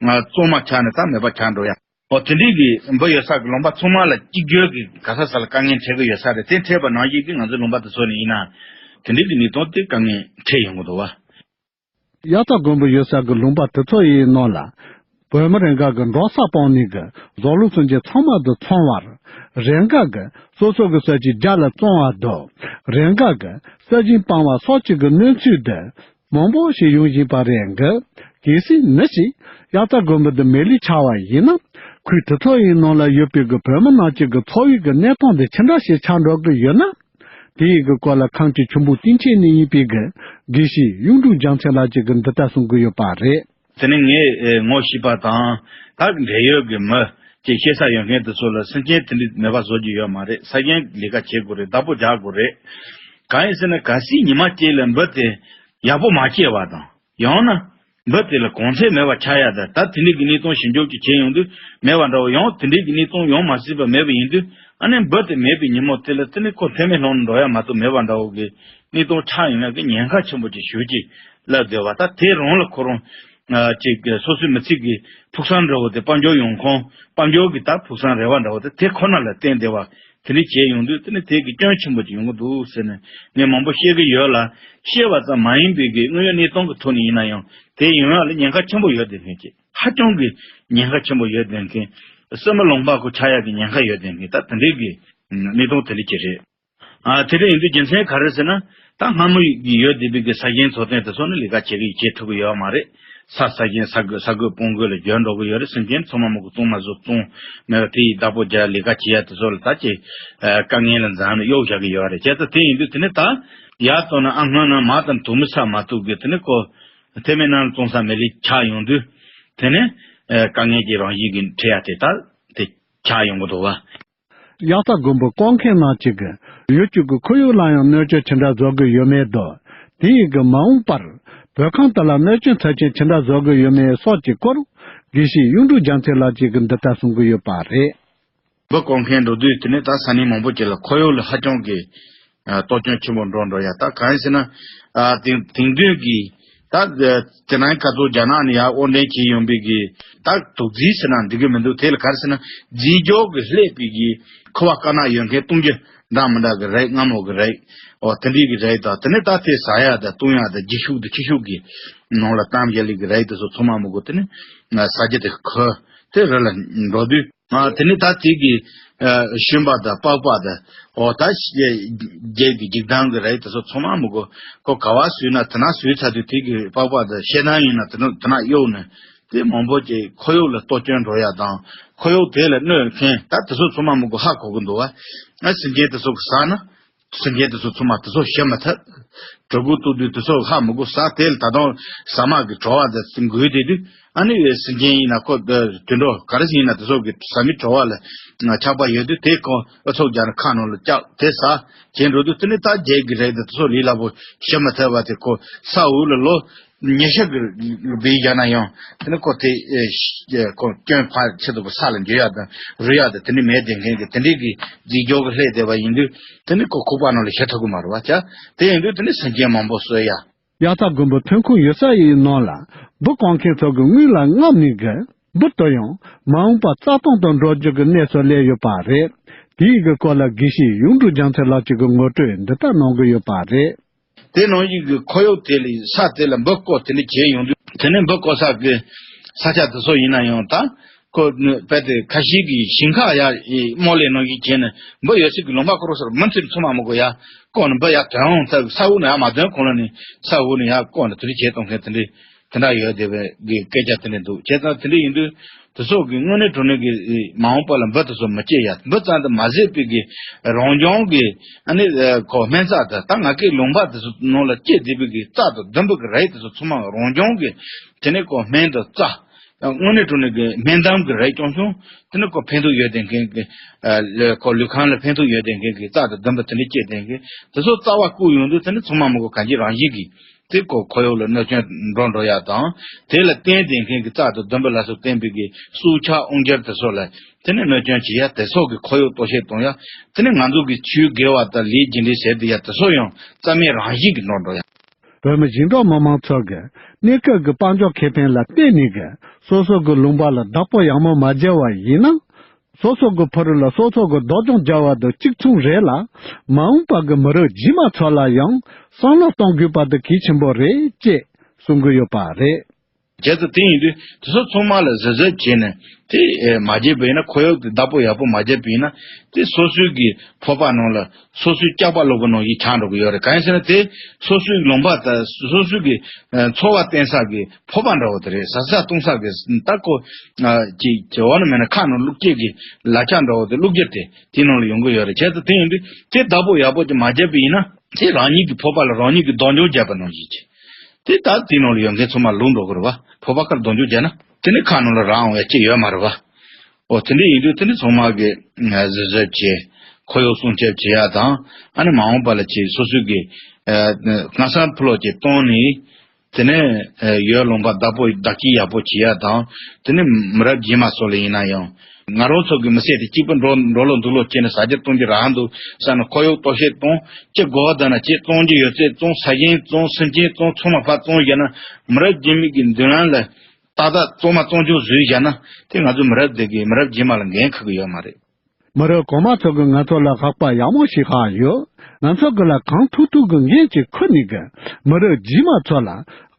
ང་བཙོང་མ་ཆགས་ནས་ད་མེད་པ་ཆགས་འགྲོ་ཡ། ཨོ་དེ་འདྲའི་གི་འབུ་ཡོད་ས་གི་ལུང་པ་ཚང་མ་ལ་གཅིག་གྱུར་གི་ག་ས་ས་ལ་དཀའ་ངལ་འཕྲད་གི་ཡོད་ས་རེད། དེ་འཕྲད་པ་ནང་བཞིན་གི་ང་ཚོའི་ལུང་པ་དེ་ཚོ་ནས་ཡིན་ན་དེ་འདྲའི་གི་གནས་སྟངས་དེ་དཀའ་ངལ་འཕྲད་ཡོང་གི་འདུག་བ། དབྱར་རྩྭ་དགུན་འབུ་ཡོད་ས་གི་ལུང་པ་དེ་ཚོ་ཡི་ནང་ལ་བོད་མི་རེ་འགའ་གི་འབྲོག་ས་སྤང་ནས་གི་ཟོག་ལུག་ཚུན་ཆད་ཚང་མ་དུ་འཚོང་བར། རེ་འགའ་གི་སོ་སོ་གི་ས་ཆའི་རྒྱ་ལ་བཙོང་བ་དང་། རེ་འགའ་གི་ས་ཞིང་སྤང་བ་སོགས་ཀྱི་གི་གནོད་འཚེ་དེ་མང་པོ་ཞིག་ཡོང་བཞིན་པ་རེད་འགི། གལ་སྲིད་ནི་ཞིག་དབྱར་རྩྭ་དགུན་འབུ་འདི་མེ་ལུས་ཆགས་པ་ཡིན་ན། ཁུལ་དེ་ཚོ་ཡི་ནང་ལ་ཡོད་པའི་གི་བོད་མི་རྣམས་ཀྱི་གི་འཚོ་བའི་གི་གནས་སྟངས་འདི་ཅི་འདྲ་ཞིག་ཆགས་འགྲོ་གི་ཡོད་ན། དེ་ཡི་གི་སྐོར་ལ་ཁམས་ཀྱི་ཆུ་འབུ་སྟེང་ཆེན་ནས་ཡིན་པའི་གི་དགེ་བཤེས་གཡུང་དྲུང་རྒྱལ་མཚན་ལགས་ཀྱིས་གི་འདི་ལྟར་གསུང་གི་ཡོད་པ་རེད། དེ་ནི་ངས་ཨེ་ངོ་ཤེས་པ་དང་ད་འབྲེལ་ཡོད་ཀྱི་མི་ཅིག་ཤེས་ས་ཡོད་མཁན་དེ་ཚོ་ལ་སེམས་ཅན་དེ་འདྲའི་མེད་པ་བཟོ་རྒྱུ་ཡོད་མ་རེད། ས་ཞིང་ལས་ཀ་བྱེད་དགོས་རེད། བདག་པོ་རྒྱག་དགོས་རེད། གང་ཡིན་ཟེར་ན་གལ་སྲིད་ཉི་མ་གཅིག་ལ་འབུ་དེ་ཡག་པོ་མ་སྐྱེས་པ་དང་ཡང་ན་འབུ་དེ་ལ་གོང་ཚད་མེད་པ་ཆགས་ཡ་དང་ད་དེ་འདྲའི་གི་གནས་སྟངས་ཞིབ་འཇུག་ཅིག་བྱས་ཡོང་དུས་མེད་པ་འདྲ་བོ། ཡང་དེ་འདྲའི་གི་གནས་སྟངས་ཡོང་མ་སྲིད་པ་མེད་པ་ཡིན་དུས་ཨ་ནི་འབུ་དེ་མེད་པའི་ཉིན་མོ་དེ་ལ་དེ་ནི་ཁོ་འཐེན་མེད་སློང་ནས་འགྲོ་ཡ་མ་གཏོགས་མེད་པ་འདྲ་བོ་གི་གནས་སྟངས་ཆགས་ཡོང་ཡ་གི་ཉེན་ཁ་ཆེན་པོ་ཅིག་ཞུ་ཅིག་ལབ་བསྡད་པ། ད་དེ་རང་ལ་ཁོ་རང་ཨ་ཅིག་གི་སོ་སོའི་མི་ཚེ་གི་ཕུགས་བསམ་འདྲ་བོ་དེ་དཔལ་འབྱོར་ཡོང་ཁུངས་དཔལ་འབྱོར་གི་ད་ཕུགས་བསམ་རེ་བ་འདྲ་བོ་དེ་དེ་ཁོ་ན་ལ་བརྟེན་བསྡད་པ། དེ་འདྲ་བྱས་ཡོང་དུས་དེ་ནི་དེ་གི་སྐྱོན་ཆེན་པོ་ཅིག་ཡོང་གི་འདུག་ཟེར་ནས་ངས་མང་པོ་བཤད་གི་ཡོད་ལ། བཤད་པ་ཙམ་མ་ཡིན་པའི་གི་དངོས་ཡོད་གནས་སྟངས་ཀྱི་ཐོག་ནས་ཡིན་ན་ཡང་དེ་ཡོང་ཡ་ལ་ཉེན་ཁ་ཆེན་པོ་ཡོད་བསྡད་མཁན་ཅིག་ཧ་ཅང་གི་ཉེན་ཁ་ཆེན་པོ་ཡོད་བསྡད་མཁན། བསམ་བློ་ལོང་པ་ཁོ་ཆགས་ཡ་གི་ཉེན་ཁ་ཡོད་བསྡད་མཁན་ད་དེ་འདྲའི་གི་གནས་སྟངས་དེ་འདྲ་ཅིག་རེད། ཨ་དེ་འདྲ་ཡིན་དུས་རྒྱུ་མཚན་ག་རེ་ཟེར་ན། ད་སྔ་མོ་ཡི་ཡོད་བསྡད་པའི་གི་ས་ཞིང་འཚོ་རྟེན་དེ་ཚོ་ནི་ལས་ཀ་བྱེད་གི་བྱེད་ཐུབ་གི་ཡོད་མ་རེད། ས་ས་ཞིང་ས་རྒོད་ས་རྒོད་སྤང་རྒོད་ལ་འགྱུར་འགྲོ་གི་ཡོད་རེད། སེམས་ཅན་ཚང་མ་མི་གི་བཙོང་མ་བཟོ་བཙོང་མེད་པ་དེ་ཡི་བདག་པོ་རྒྱག་ལས་ཀ་བྱེད་ཡ་དེ་ཚོ་ལ་ད་ཅི་དཀའ་ངལ་ལ་འཛེམ་ནས་གཡོག་བཞག་གི་ཡོད་རེད། བྱས་ཙང་དེ་ཡིན་དུས་དེ་ནི་ད་ཡར་བཏང་ན་ཨ་སྔོན་ན་མ་དང་དུ་མི་ས་མ་ཐུག་གི་དེ་ནི་ཁོ་ཐེ་མེད་ནང་ལ་བཙོང་ས་མེད་ལས་ཆགས་ཡོང་དུས་དེ་ནི་དཀའ་ངལ་གྱི་རང་བཞིན་གྱི་འཕྲད་ཡ་དེ་ད་དེ་ཆགས་ཡོང་གི་འདུག་བ། དབྱར་རྩྭ་དགུན་འབུ་སྐོར་མཁན་རྣམས་ཀྱིས་གི་ཡུལ་གྱི་གི་ཁོར་ཡུག་ལ་ཡང་གནོད་སྐྱོན་ཇི་འདྲ་བཟོ་གི་ཡོད་མེད་དང་། དེ་ཡི་གི་མ་འོངས་པར་བོད་ཁམས་དེ་ལ་གནོད་སྐྱོན་ཚབས་ཆེན་ཇི་འདྲ་བཟོ་གི་ཡོད་མེད་སོགས་ཀྱི་སྐོར་དགེ་བཤེས་གཡུང་དྲུང་རྒྱལ་མཚན་ལགས་ཀྱིས་གི་འདི་ལྟར་གསུང་གི་ཡོད་པ་རེད། འབུ་སྐོར་མཁན་འགྲོ་དུས་དེ་ནི་ད་ས་གནས་མང་པོ་ཅིག་ལ་ཁོར་ཡུག་ལ་ཧ་ཅང་གི་ཨ་གཏོར་སྐྱོན་ཆེན་པོ་འགྲོ་འགྲོ་ཡ། ད་གང་ཡིན་ཟེར་ན་ཨ་དེང་དེང་དུས་ཀྱི་ད་དེ་ནང་ཁ་ཐོག་རྒྱ་ནག་ནས་ཡར་དབོར་འདྲེན་བྱས་ཡོང་པའི་གི་ད་དུག་རྫས་ཟེར་ན་འགྲིག་གི་མི་འདུག་དེ་ལ་ག་རེ་ཟེར་ན་རྫས་སྦྱོར་གི་ལྷད་པའི་གི་ཁུ་བ་དཀར་ནག་ཡོད་མཁན་བཏུང་རྒྱུ་འདྲ་མི་འདྲ་གི་རེད། མངར་མོ་གི་རེད། འོ་དེ་འདྲའི་གི་རེད། ད་དེ་ནས་ད་དེ་ཟ་ཡ་ད་བཏུང་ཡ་ད་ལྗིད་ཤུགས་དེ་ཆེ་ཤོས་གི་ནང་ལ་གཏམ་རྒྱ་ལི་གི་རེད། དེ་ཚོ་ཚང་མ་མི་དགོས། དེ་ནས་ཟ་རྒྱུ་དེ་ཁོ་དེ་རི་ལ་འགྲོ་དུས། ཨ་དེ་ནས་ད་དེ་གི་ཨ་ཤུན་པ་དང་པགས་པ་དང་། འོ་ད་ཤ་རྒྱལ་གྱི་འཇིག་ལྡང་གི་རེད། དེ་ཚོ་ཚང་མ་མི་དགོས། ཁོ་ག་བ་ཟོས་ན་དེ་ན་ཟོས་ཚར་དུས་དེ་གི་པགས་པ་དང་ཤེལ་དང་ཡིན་ན་དེ་ན་དེ་ན་གཡུག་ནས་དེ་མང་པོ་ཅིག་ཁོར་ཡུག་ལ་གཏོར་སྐྱོན་འགྲོ་ཡ་དང་། ཁོར་ཡུག་དེ་ལ་གནོད་མཁན་ད་དེ་ཚོ་ཚང་མ་མི་དགོས། ཧ་གོ་གི་འདུག་བ། ཨ་སེམས་ཅན་དེ་ཚོ་གི་ཟ་ན། སེམས་ཅན་དེ་ཚོ་ཚང་མ་དེ་ཚོ་ཤི་མི་ཐུབ། གྲི་གུ་གཏུབ་དུས་དེ་ཚོ་ཧ་མི་གོ་ས། དེ་ལ་ད་དུང་ཟ་མ་གི་བྲོ་བ་དེ་འགུལ་བསྡད་དུས་ཨ་ནི་སེམས་ཅན་ཡིན་ན་ཁོ་དུད་འགྲོ་ག་རེ་ཞིག་ཡིན་ན་དེ་ཚོ་གི་ཟ་མི་བྲོ་བ་ལ་ཆགས་པ་ཡོད་དུས་དེ་ཁོ་ཨུ་ཚུགས་རྒྱག་ནས་ཁ་ནང་ལ་བཅག་དེ་ཟ་བྱེད་འགྲོ་དུས་དེ་ནི་ད་རྒྱལ་གི་རེད། དེ་ཚོ་ལས་སླ་པོ་ཤི་མི་ཐུབ་པ་དེ་ཁོ་ས་འོག་ལ་ལོ། ཉི་ཤུ་གི་སྦས་བཞག་ན་ཡང་དེ་ནི་ཁོ་དེ་ཨེ་ཤ་ཁོ་སྐྱོན་ཕར་ཆེད་དུ་ས་ལ་འགྱུར་ཡ་དང་རུལ་ཡ་དང་དེ་ནི་མེད་བསྡད་མཁན་གྱི་དེ་འདྲའི་གི་རྫས་སྦྱོར་གི་ལྷད་བསྡད་པ་ཡིན་དུས་དེ་ནི་ཁོ་ཁོག་པ་ནང་ལ་ཤི་ཐུབ་ཀྱི་མ་རེད་བ། ཅག་དེ་ཡིན་དུས་དེ་ནི་སེམས་ཅན་མང་པོ་གསོད་ཡ། དབྱར་རྩྭ་དགུན་འབུ་ཐོན་ཁུངས་ཡོད་ས་ཡི་ནང་ལ་འབུ་སྐོར་མཁན་ཚོ་གི་དངུལ་ལ་རྔམ་ནས་གི་འབུ་དེ་ཡང་མ་འོངས་པ་རྩ་སྟོང་དུ་འགྲོ་རྒྱུ་གི་གནས་སུ་སླེབས་ཡོད་པ་རེད། དེའི་གི་སྐོར་ལ་དགེ་བཤེས་གཡུང་དྲུང་རྒྱལ་མཚན་ལགས་ཀྱིས་གི་ངོ་སྤྲོད་འདི་ལྟར་གནང་གི་ཡོད་པ་རེད། དེ་ནང་བཞིན་གྱི་ཁོར་ཡུག་དེ་ལ་ས་དེ་ལ་འབུ་བརྐོ་དེ་འདྲ་བྱས་ཡོང་དུས་དེ་ནས་འབུ་བརྐོ་ས་གི་ས་ཆ་དེ་ཚོ་ཡིན་ན་ཡང་ད་ཁོ་རྦད་དེ་ཁ་ཤས་ཀྱི་ཞིང་ཁ་ཡ་རྨོ་ལས་ནང་བཞིན་བྱས་ནས་འབུ་ཡོད་སའི་གི་ལུང་པ་ཁོ་རང་སར་མུ་མཐུད་ཚང་མ་མི་དགོས་ཡ་བརྐོ་ནས་འབུ་ཡ་དོན་ས་འོག་ནས་ཡ་མ་དོན་གོང་ལ་ནས་ས་འོག་ནས་ཡ་བརྐོ་ནས་དེ་འདྲ་བྱས་གཏོང་མཁན་དེ་འདྲའི་ དེ་འདྲ་ཡོད་བསྡད་པའི་གི་སྐད་ཆ་དེ་འདྲ་འདུག་བྱས་ཙང་དེ་འདྲ་ཡིན་དུས། དེ་ཚོ་གི་དངོས་གནས་དྲང་གནས་ཀྱི་མ་འོངས་པ་ལ་འབུ་དེ་ཚོ་མི་སྐྱེ་ཡ། འབུ་ཙམ་དུ་མ་ཟད་པའི་གི་རང་བྱུང་གི་ཨ་ནི་ཨ་ཁོ་སྨན་རྩྭ་དེ་ད་ང་གི་ལུང་པ་དེ་ཚོ་ནང་ལ་སྐྱེས་བསྡད་པའི་གི་རྩྭ་དང་ལྡུམ་བུ་གི་རིགས་དེ་ཚོ་ཚང་མ་རང་བྱུང་གི་དེ་ནས་ཁོ་སྨན་དང་རྩྭ། དངོས་གནས་དྲང་གནས་ཀྱི་སྨན་འདམ་གྱི་རིགས་ཀྱང་བྱུང་། དེ་ནི་ཁོ་ཕན་ཐོགས་ཡོད་བསྡད་མཁན་གྱི་ཨ་ལས་ཁོ་ལུས་ཁམས་ལ་ཕན་ཐོགས་ཡོད་བསྡད་མཁན་གྱི་རྩྭ་དང་ལྡུམ་བུ་དེ་འདྲ་སྐྱེས་བསྡད་མཁན་དེ་ཚོ་རྩ་བ་བཀུག་ཡོང་དུས་དེ་ནི་ཚང་མ་མི་དགོས་གང་ཅི་རང་བཞིན་གྱིས་དེ་ཁོ་ཁོར་ཡུག་ལ་གནོད་སྐྱོན་འགྲོ་འགྲོ་ཡ་དང་། དེ་ལ་བརྟེན་བསྡད་མཁན་གྱི་རྩྭ་དང་ལྡུམ་བུ་ལ་སོགས་བརྟེན་པའི་གི་སྲོག་ཆགས་དབང་སྒྱུར་དེ་ཚོ་ལ་དེ་ནི་གནོད་སྐྱོན་བྱེད་ཡ། དེ་ཚོ་གི་ཁོར་ཡུག་གཏོར་བཤིག་གཏོང་ཡ། དེ་ནི་ང་ཚོ་གི་ཆོས་དགེ་བ་དང་ལས་རྒྱུ་འབྲས་ཟེར་བསྡད་ཡ་དེ་ཚོ་ཡང་རྩ་མེད་རང་བཞིན་གྱིས་འགྲོ་འགྲོ་ཡ། བོད་མི་ཞིང་འབྲོག་མི་མང་ཚོ་གི་གནས་སྐབས་ཀྱི་དཔལ་འབྱོར་ཁེ་ཕན་ལ་བརྟེན་ནས་གི་སོ་སོ་གི་ལུང་པ་ལ་བདག་པོ་ཡག་མོ་མ་བྱས་པ་ཡིན་ན། སོ་སོ་གི་ཕ་རོལ་ལ་སོ་སོ་གི་སྡུག་སྦྱོང་བརྒྱབ་པ་དང་གཅིག་མཚུངས་རེད་ལ། མ་འོངས་པ་གི་མི་རབས་རྗེས་མ་ཚོ་ལ་ཡང་བསམ་བློ་གཏོང་དགོས་པ་དེ་གལ་ཆེན་པོ་རེད་ཅེས་གསུང་གི་ཡོད་པ་རེད། བྱས་ཙང་དེ་ཡིན་དུས་དེ་ཚོ་ཚང་མ་ལ་གཟབ་གཟབ་བྱས་ནས་དེ་མ་བརྗེད་པ་ཡིན་ན། ཁོར་ཡུག་དེ་བདག་པོ་ཡག་པོ་མ་བརྒྱབ་པ་ཡིན་ན། དེ་སོ་སོའི་གི་ཕོར་པ་ནང་ལ་སོ་སོའི་སྐྱག་པ་བླུགས་པ་ནང་བཞིན་ཆགས་འགྲོ་གི་ཡོད་རེད། གང་ཡིན་ཟེར་ན་དེ་སོ་སོའི་ལུང་པ་དང་སོ་སོའི་གི་ཨ་འཚོ་བ་བརྟེན་ས་གི་ཕོར་པ་འདྲ་བོ་དེ་རེད། ཟ་ས་བཏུང་ས་གི་ད་ཁོ་ཨ་ཅིག་ཅིག་འོ་ན་མེད་ན་ཁ་ནང་བླུགས་སྐྱེས་གི་ལག་ཆ་འདྲ་བོ་དེ་བླུགས་རྒྱུ་དེ་དེའི་ནང་ལ་ཡོང་གི་ཡོད་རེད། བྱས་ཙང་དེ་ཡིན་དུས་དེ་བདག་པོ་ཡག་པོ་ཅིག་མ་བརྒྱབ་པ་ཡིན་ན། དེ་རང་ཉིད་ཀྱི་ཕོར་པ་ལ་རང་ཉིད་ཀྱི་སྡུག་སྦྱོང་བརྒྱབ་པ་ནང་བཞིན་ཅིག་དེ་ད་དེའི་ནང་ལ་ཡོད་མཁན་ཚང་མ་ལུག་འགྲོ་གི་རེད་བ། ཕོར་པ་ཁར་སྡུག་སྦྱོང་བརྒྱབ་ན་དེ་ནི་ཁ་ནང་ལ་རག་འོང་ཡ་ཅིག་ཡོད་མ་རེད་བ། ཨོ་དེ་འདྲ་ཡིན་དུས་དེ་ནི་ཚང་མ་གི་གཟབ་གཟབ་བྱས། ཁོར་ཡུག་སྲུང་སྐྱོབ་བྱེད་ཡ་དང་། ཨ་ནི་མ་འོངས་པ་ལ་ཅིག་སོ་སོའི་གི་ཨ་སྔ་ས་ཕུ་ལོག་ཅིག་བཏང་ནས། དེ་ནས་ཨ་ཡུལ་ལུང་པ་བདག་པོ་བདག་སྐྱིད་ཡག་པོ་བྱེད་ཡ་དང་། དེ་ནས་མི་རབས་རྗེས་མ་ཚོ་ལ་ཡིན་ན་ཡང་། ང་རང་ཚོ་གི་མི་ཚེ་དེ་གཅིག་པུ་འགྲོ་འགྲོ་ལོ་འདུག་ལོ་བྱས་ནས་ཟ་རྒྱུ་བཏུང་རྒྱུ་རག་འདུག་བསམ་ནས་ཁོར་ཡུག་གཏོར་བཤིག་གཏོང་། ཅི་དགོས་ད་ན་ཅི་བཙོང་རྒྱུ་ཡོད་ཚད་བཙོང་། ཟ་ཞིང་བཙོང་། སེམས་ཅན་བཙོང་། ཚང་མ་ཕར་བཙོང་བཞག་ན། མི་རབས་རྗེས་མའི་གི་མདུན་ལམ་ལ་ཏག་ཏག་བཙོང་མ་བཙོང་རྒྱུ་བཟོས་བཞག་ན། དེ་ང་ཚོ་མི་རབས་དེ་གི་མི་རབས་རྗེས་མ་ལ་འགན་འཁུར་གི་ཡོད་མ་རེད། མི་རབས་གོང་མ་ཚོ་གིས་ང་ཚོ་ལ་དཔག་པ་ཡག་མོ་ཞིག་བཞག་ཡོད། ང་ཚོ་གི་ལ་གང་ཐུབ་ཐུབ་གི་འགན་ཅིག་འཁུར་ནས་གི་མི་རབས་རྗེས་མ་ཚོ་ལ་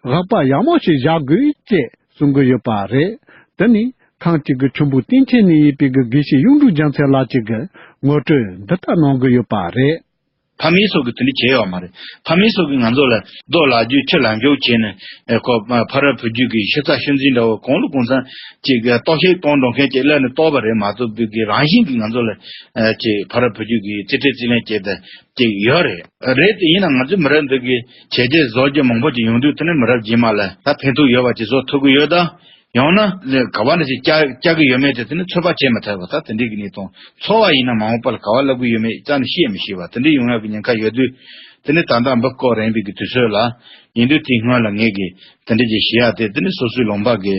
དཔག་པ་ཡག་མོ་ཞིག་བཞག་དགོས་ཅེས་གསུང་གི་ཡོད་པ་རེད། དེ་ནི་ཐེངས་གཅིག་གི་ཁྱུང་པོ་སྟེང་ཆེན་ནས་ཡིན་པའི་གི་དགེ་བཤེས་གཡུང་དྲུང་རྒྱལ་མཚན་ལགས་ཀྱིས་གི་ངོ་སྤྲོད་འདི་ལྟར་གནང་གི་ཡོད་པ་རེད། ཕ་མེས་ཚོ་གིས་དེ་འདྲ་བྱས་ཡོད་མ་རེད། ཕ་མེས་ཚོ་གིས་ང་ཚོ་ལ་རྡོ་ལག་འཇུ་ཆུ་ལག་འཇུ་བྱས་ནས། ཨེ་ཁོ་ཕ་རབས་བུ་རྒྱུད་ཀྱི་ཤི་ཚ་ཤི་འཛིན་འདྲ་བོ་གང་ལ་གང་འཚམ་ཅིག་གཏོར་བཤིག་གཏོང་འགྲོ་མཁན་ཅིག་སླེབས་ནས་གཏོར་བ་རེད་མ་གཏོགས། བོད་ཀྱི་རང་བཞིན་གྱིས་ང་ཚོ་ལ་ཨེ་ཅིག་ཕ་རབས་བུ་རྒྱུད་ཀྱི་རྩིས་ཁྲའི་རྩིས་ལེན་བྱས་ཏེ་ཅིག་ཡོད་རེད། རེད་དེ་ཡིན་ན་ང་ཚོའི་མི་རབས་འདི་གི་བྱས་རྗེས་བཟོ་རྒྱུ་མང་པོ་ཅིག་ཡོང་དུས། དེ་ནི་མི་རབས་རྗེས་མ་ལ་ད་ཕན་ཐོགས་ཡོད་པ་ཅིག་བཟོ་ཐུབ་ཀྱི་ཡོད་ད། ཡང་ན་ག་བ་ནས་ཅིག་བསྐྱལ་བསྐྱལ་གྱི་ཡོད་མེད་དེ་དེ་ནི་ཚོད་དཔག་བྱེད་མི་ཐུབ་པ། ད་དེ་འདྲའི་གི་གནས་སྟངས། འཚོ་བ་ཡིན་ན་མ་འོངས་པ་ལ་ག་བ་བསླབ་ཀྱི་ཡོད་མེད་རྩ་ནས་ཤེས་མི་ཤེས་པ་དེ་འདྲའི་ཡོང་ཡག་གི་ཉེན་ཁ་ཡོད་དུས། དེ་ནི་ད་ལྟ་འབུ་བརྐོ་རན་པའི་གི་དུས་ཚོད་ལ་ཡིན་དུས། དེའི་སྔོན་ལ་ངས་གི་དེ་འདྲའི་ཅིག་བཤད་ཡ་དེ། དེ་ནི་སོ་སོའི་ལུང་པ་གི་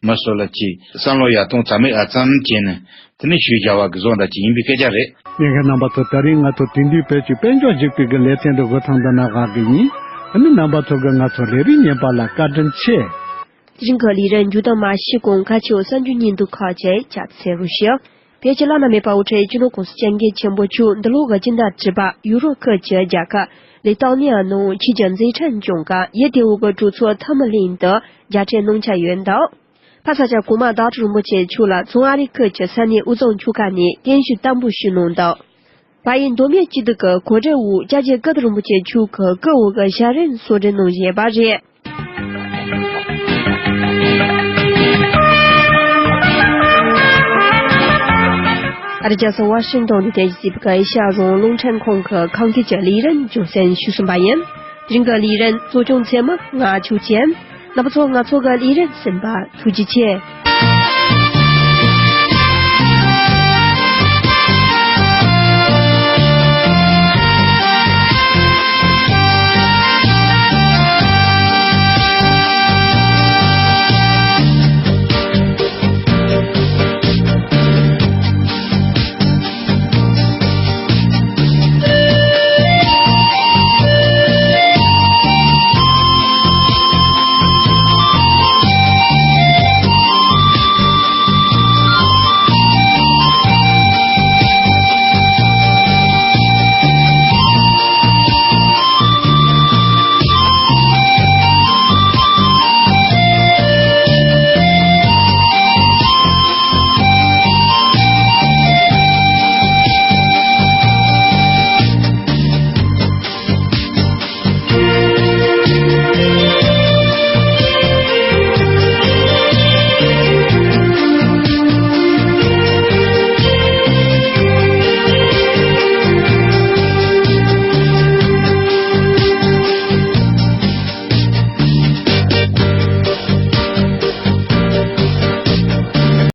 མི་ཚོ་ལ་ཅིག་བསམ་བློ་ཡར་གཏོང་ཙམ་མེད་ཨ་ཙམ་བྱས་ནས་དེ་ནི་ཞུས་བཞག་པ་གི་བཟོ་འདྲ་ཅིག་ཡིན་པའི་སྐད་ཆ་རེད། ཉན་མཁན་རྣམ་པ་ཚོ། ད་རིང་ང་ཚོ་དེང་དུས་བོད་ཀྱི་དཔལ་འབྱོར་གཞིགས་པའི་གི་ལེ་ཚན་དུ་འགོད་ཐང་འདི་ན་བཞག་གི་ཡིན། ཨ་ནི་རྣམ་པ་ཚོ་གིས་ང་ཚོ་ལས་རིམ་ཉན་པ་ལ་བཀའ་དྲིན་ཆེ། དེ་རིང་གི་ལས་རིམ་མཇུག་བསྡོམས་མ་ཞུས་གོང་། ཁ་ཆེའོ་གསར་འགྱུར་སྙིང་བསྡུས་ཁག་ཅིག་བསྐྱར་དུ་གསན་རོགས་ཞུ། བོད་ཀྱི་བླ་ན་མེད་པ་དབུ་ཁྲིད་སྤྱི་ནོར་༸གོང་ས་༸སྐྱབས་མགོན་ཆེན་པོ་མཆོག་འདི་ལོ་གི་སྤྱི་ཟླ་དྲུག་པ་ཡུ་རོབ་ཁུལ་གྱི་རྒྱལ་ཁབ་ལི་ཐ་ནི་ཡ་ནང་ཆོས་ཀྱི་མཛད་འཕྲིན་སྐྱོང་གར་ཡུལ་དེའི་གྲོས་ཚོགས་འཐུས་མི་གླིང་དུ་མཇལ་འཕྲད་གནང་འཆར་ཡོད་འདུག་ཕ་ས་སྐྱབས་གོང་མ་བདག་ཁྲི་རིན་པོ་ཆེ་མཆོག་ལ་བྱང་ཨ་རི་ཁུལ་གྱི་ས་གནས་དབུས་གཙང་ཆོལ་ཁ་ནས་བརྟན་བཞུགས་བསྟར་འབུལ་ཞུས་གནང་འདུག་བལ་ཡུལ་མདོ་སྨད་སྐྱིད་སྡུག་གི་གོ་སྒྲིག་འོག་སྐྱབས་རྗེ་ཀིརྟི་རིན་པོ་ཆེ་མཆོག་གིས་སྐུ་འོག་གི་ཞལ་རས་གསོལ་འདེབས་གནང་བཞིན་པ་རེད། ཨ་རི་རྒྱལ་ས་ཝ་ཤིང་ཏོན་དུ་རྟེན་གཞི་བྱས་པའི་ཨེ་ཤ་ཡ་རང་དབང་རླུང་འཕྲིན་ཁང་གི་ཁམས་སྐད་ཀྱི་ལས་རིམ་རྒྱང་སྲིང་ཞུས་ཟིན་པ་ཡིན། དེ་རིང་གི་ལས་རིམ་གཙོ་སྐྱོང་ཚད་མ་ང་ཆོས་ཅན། རྣམ་པ་ཚོ་ང་ཚོ་གི་ལས་རིམ་གསན་པར་ཐུགས་རྗེ་ཆེ།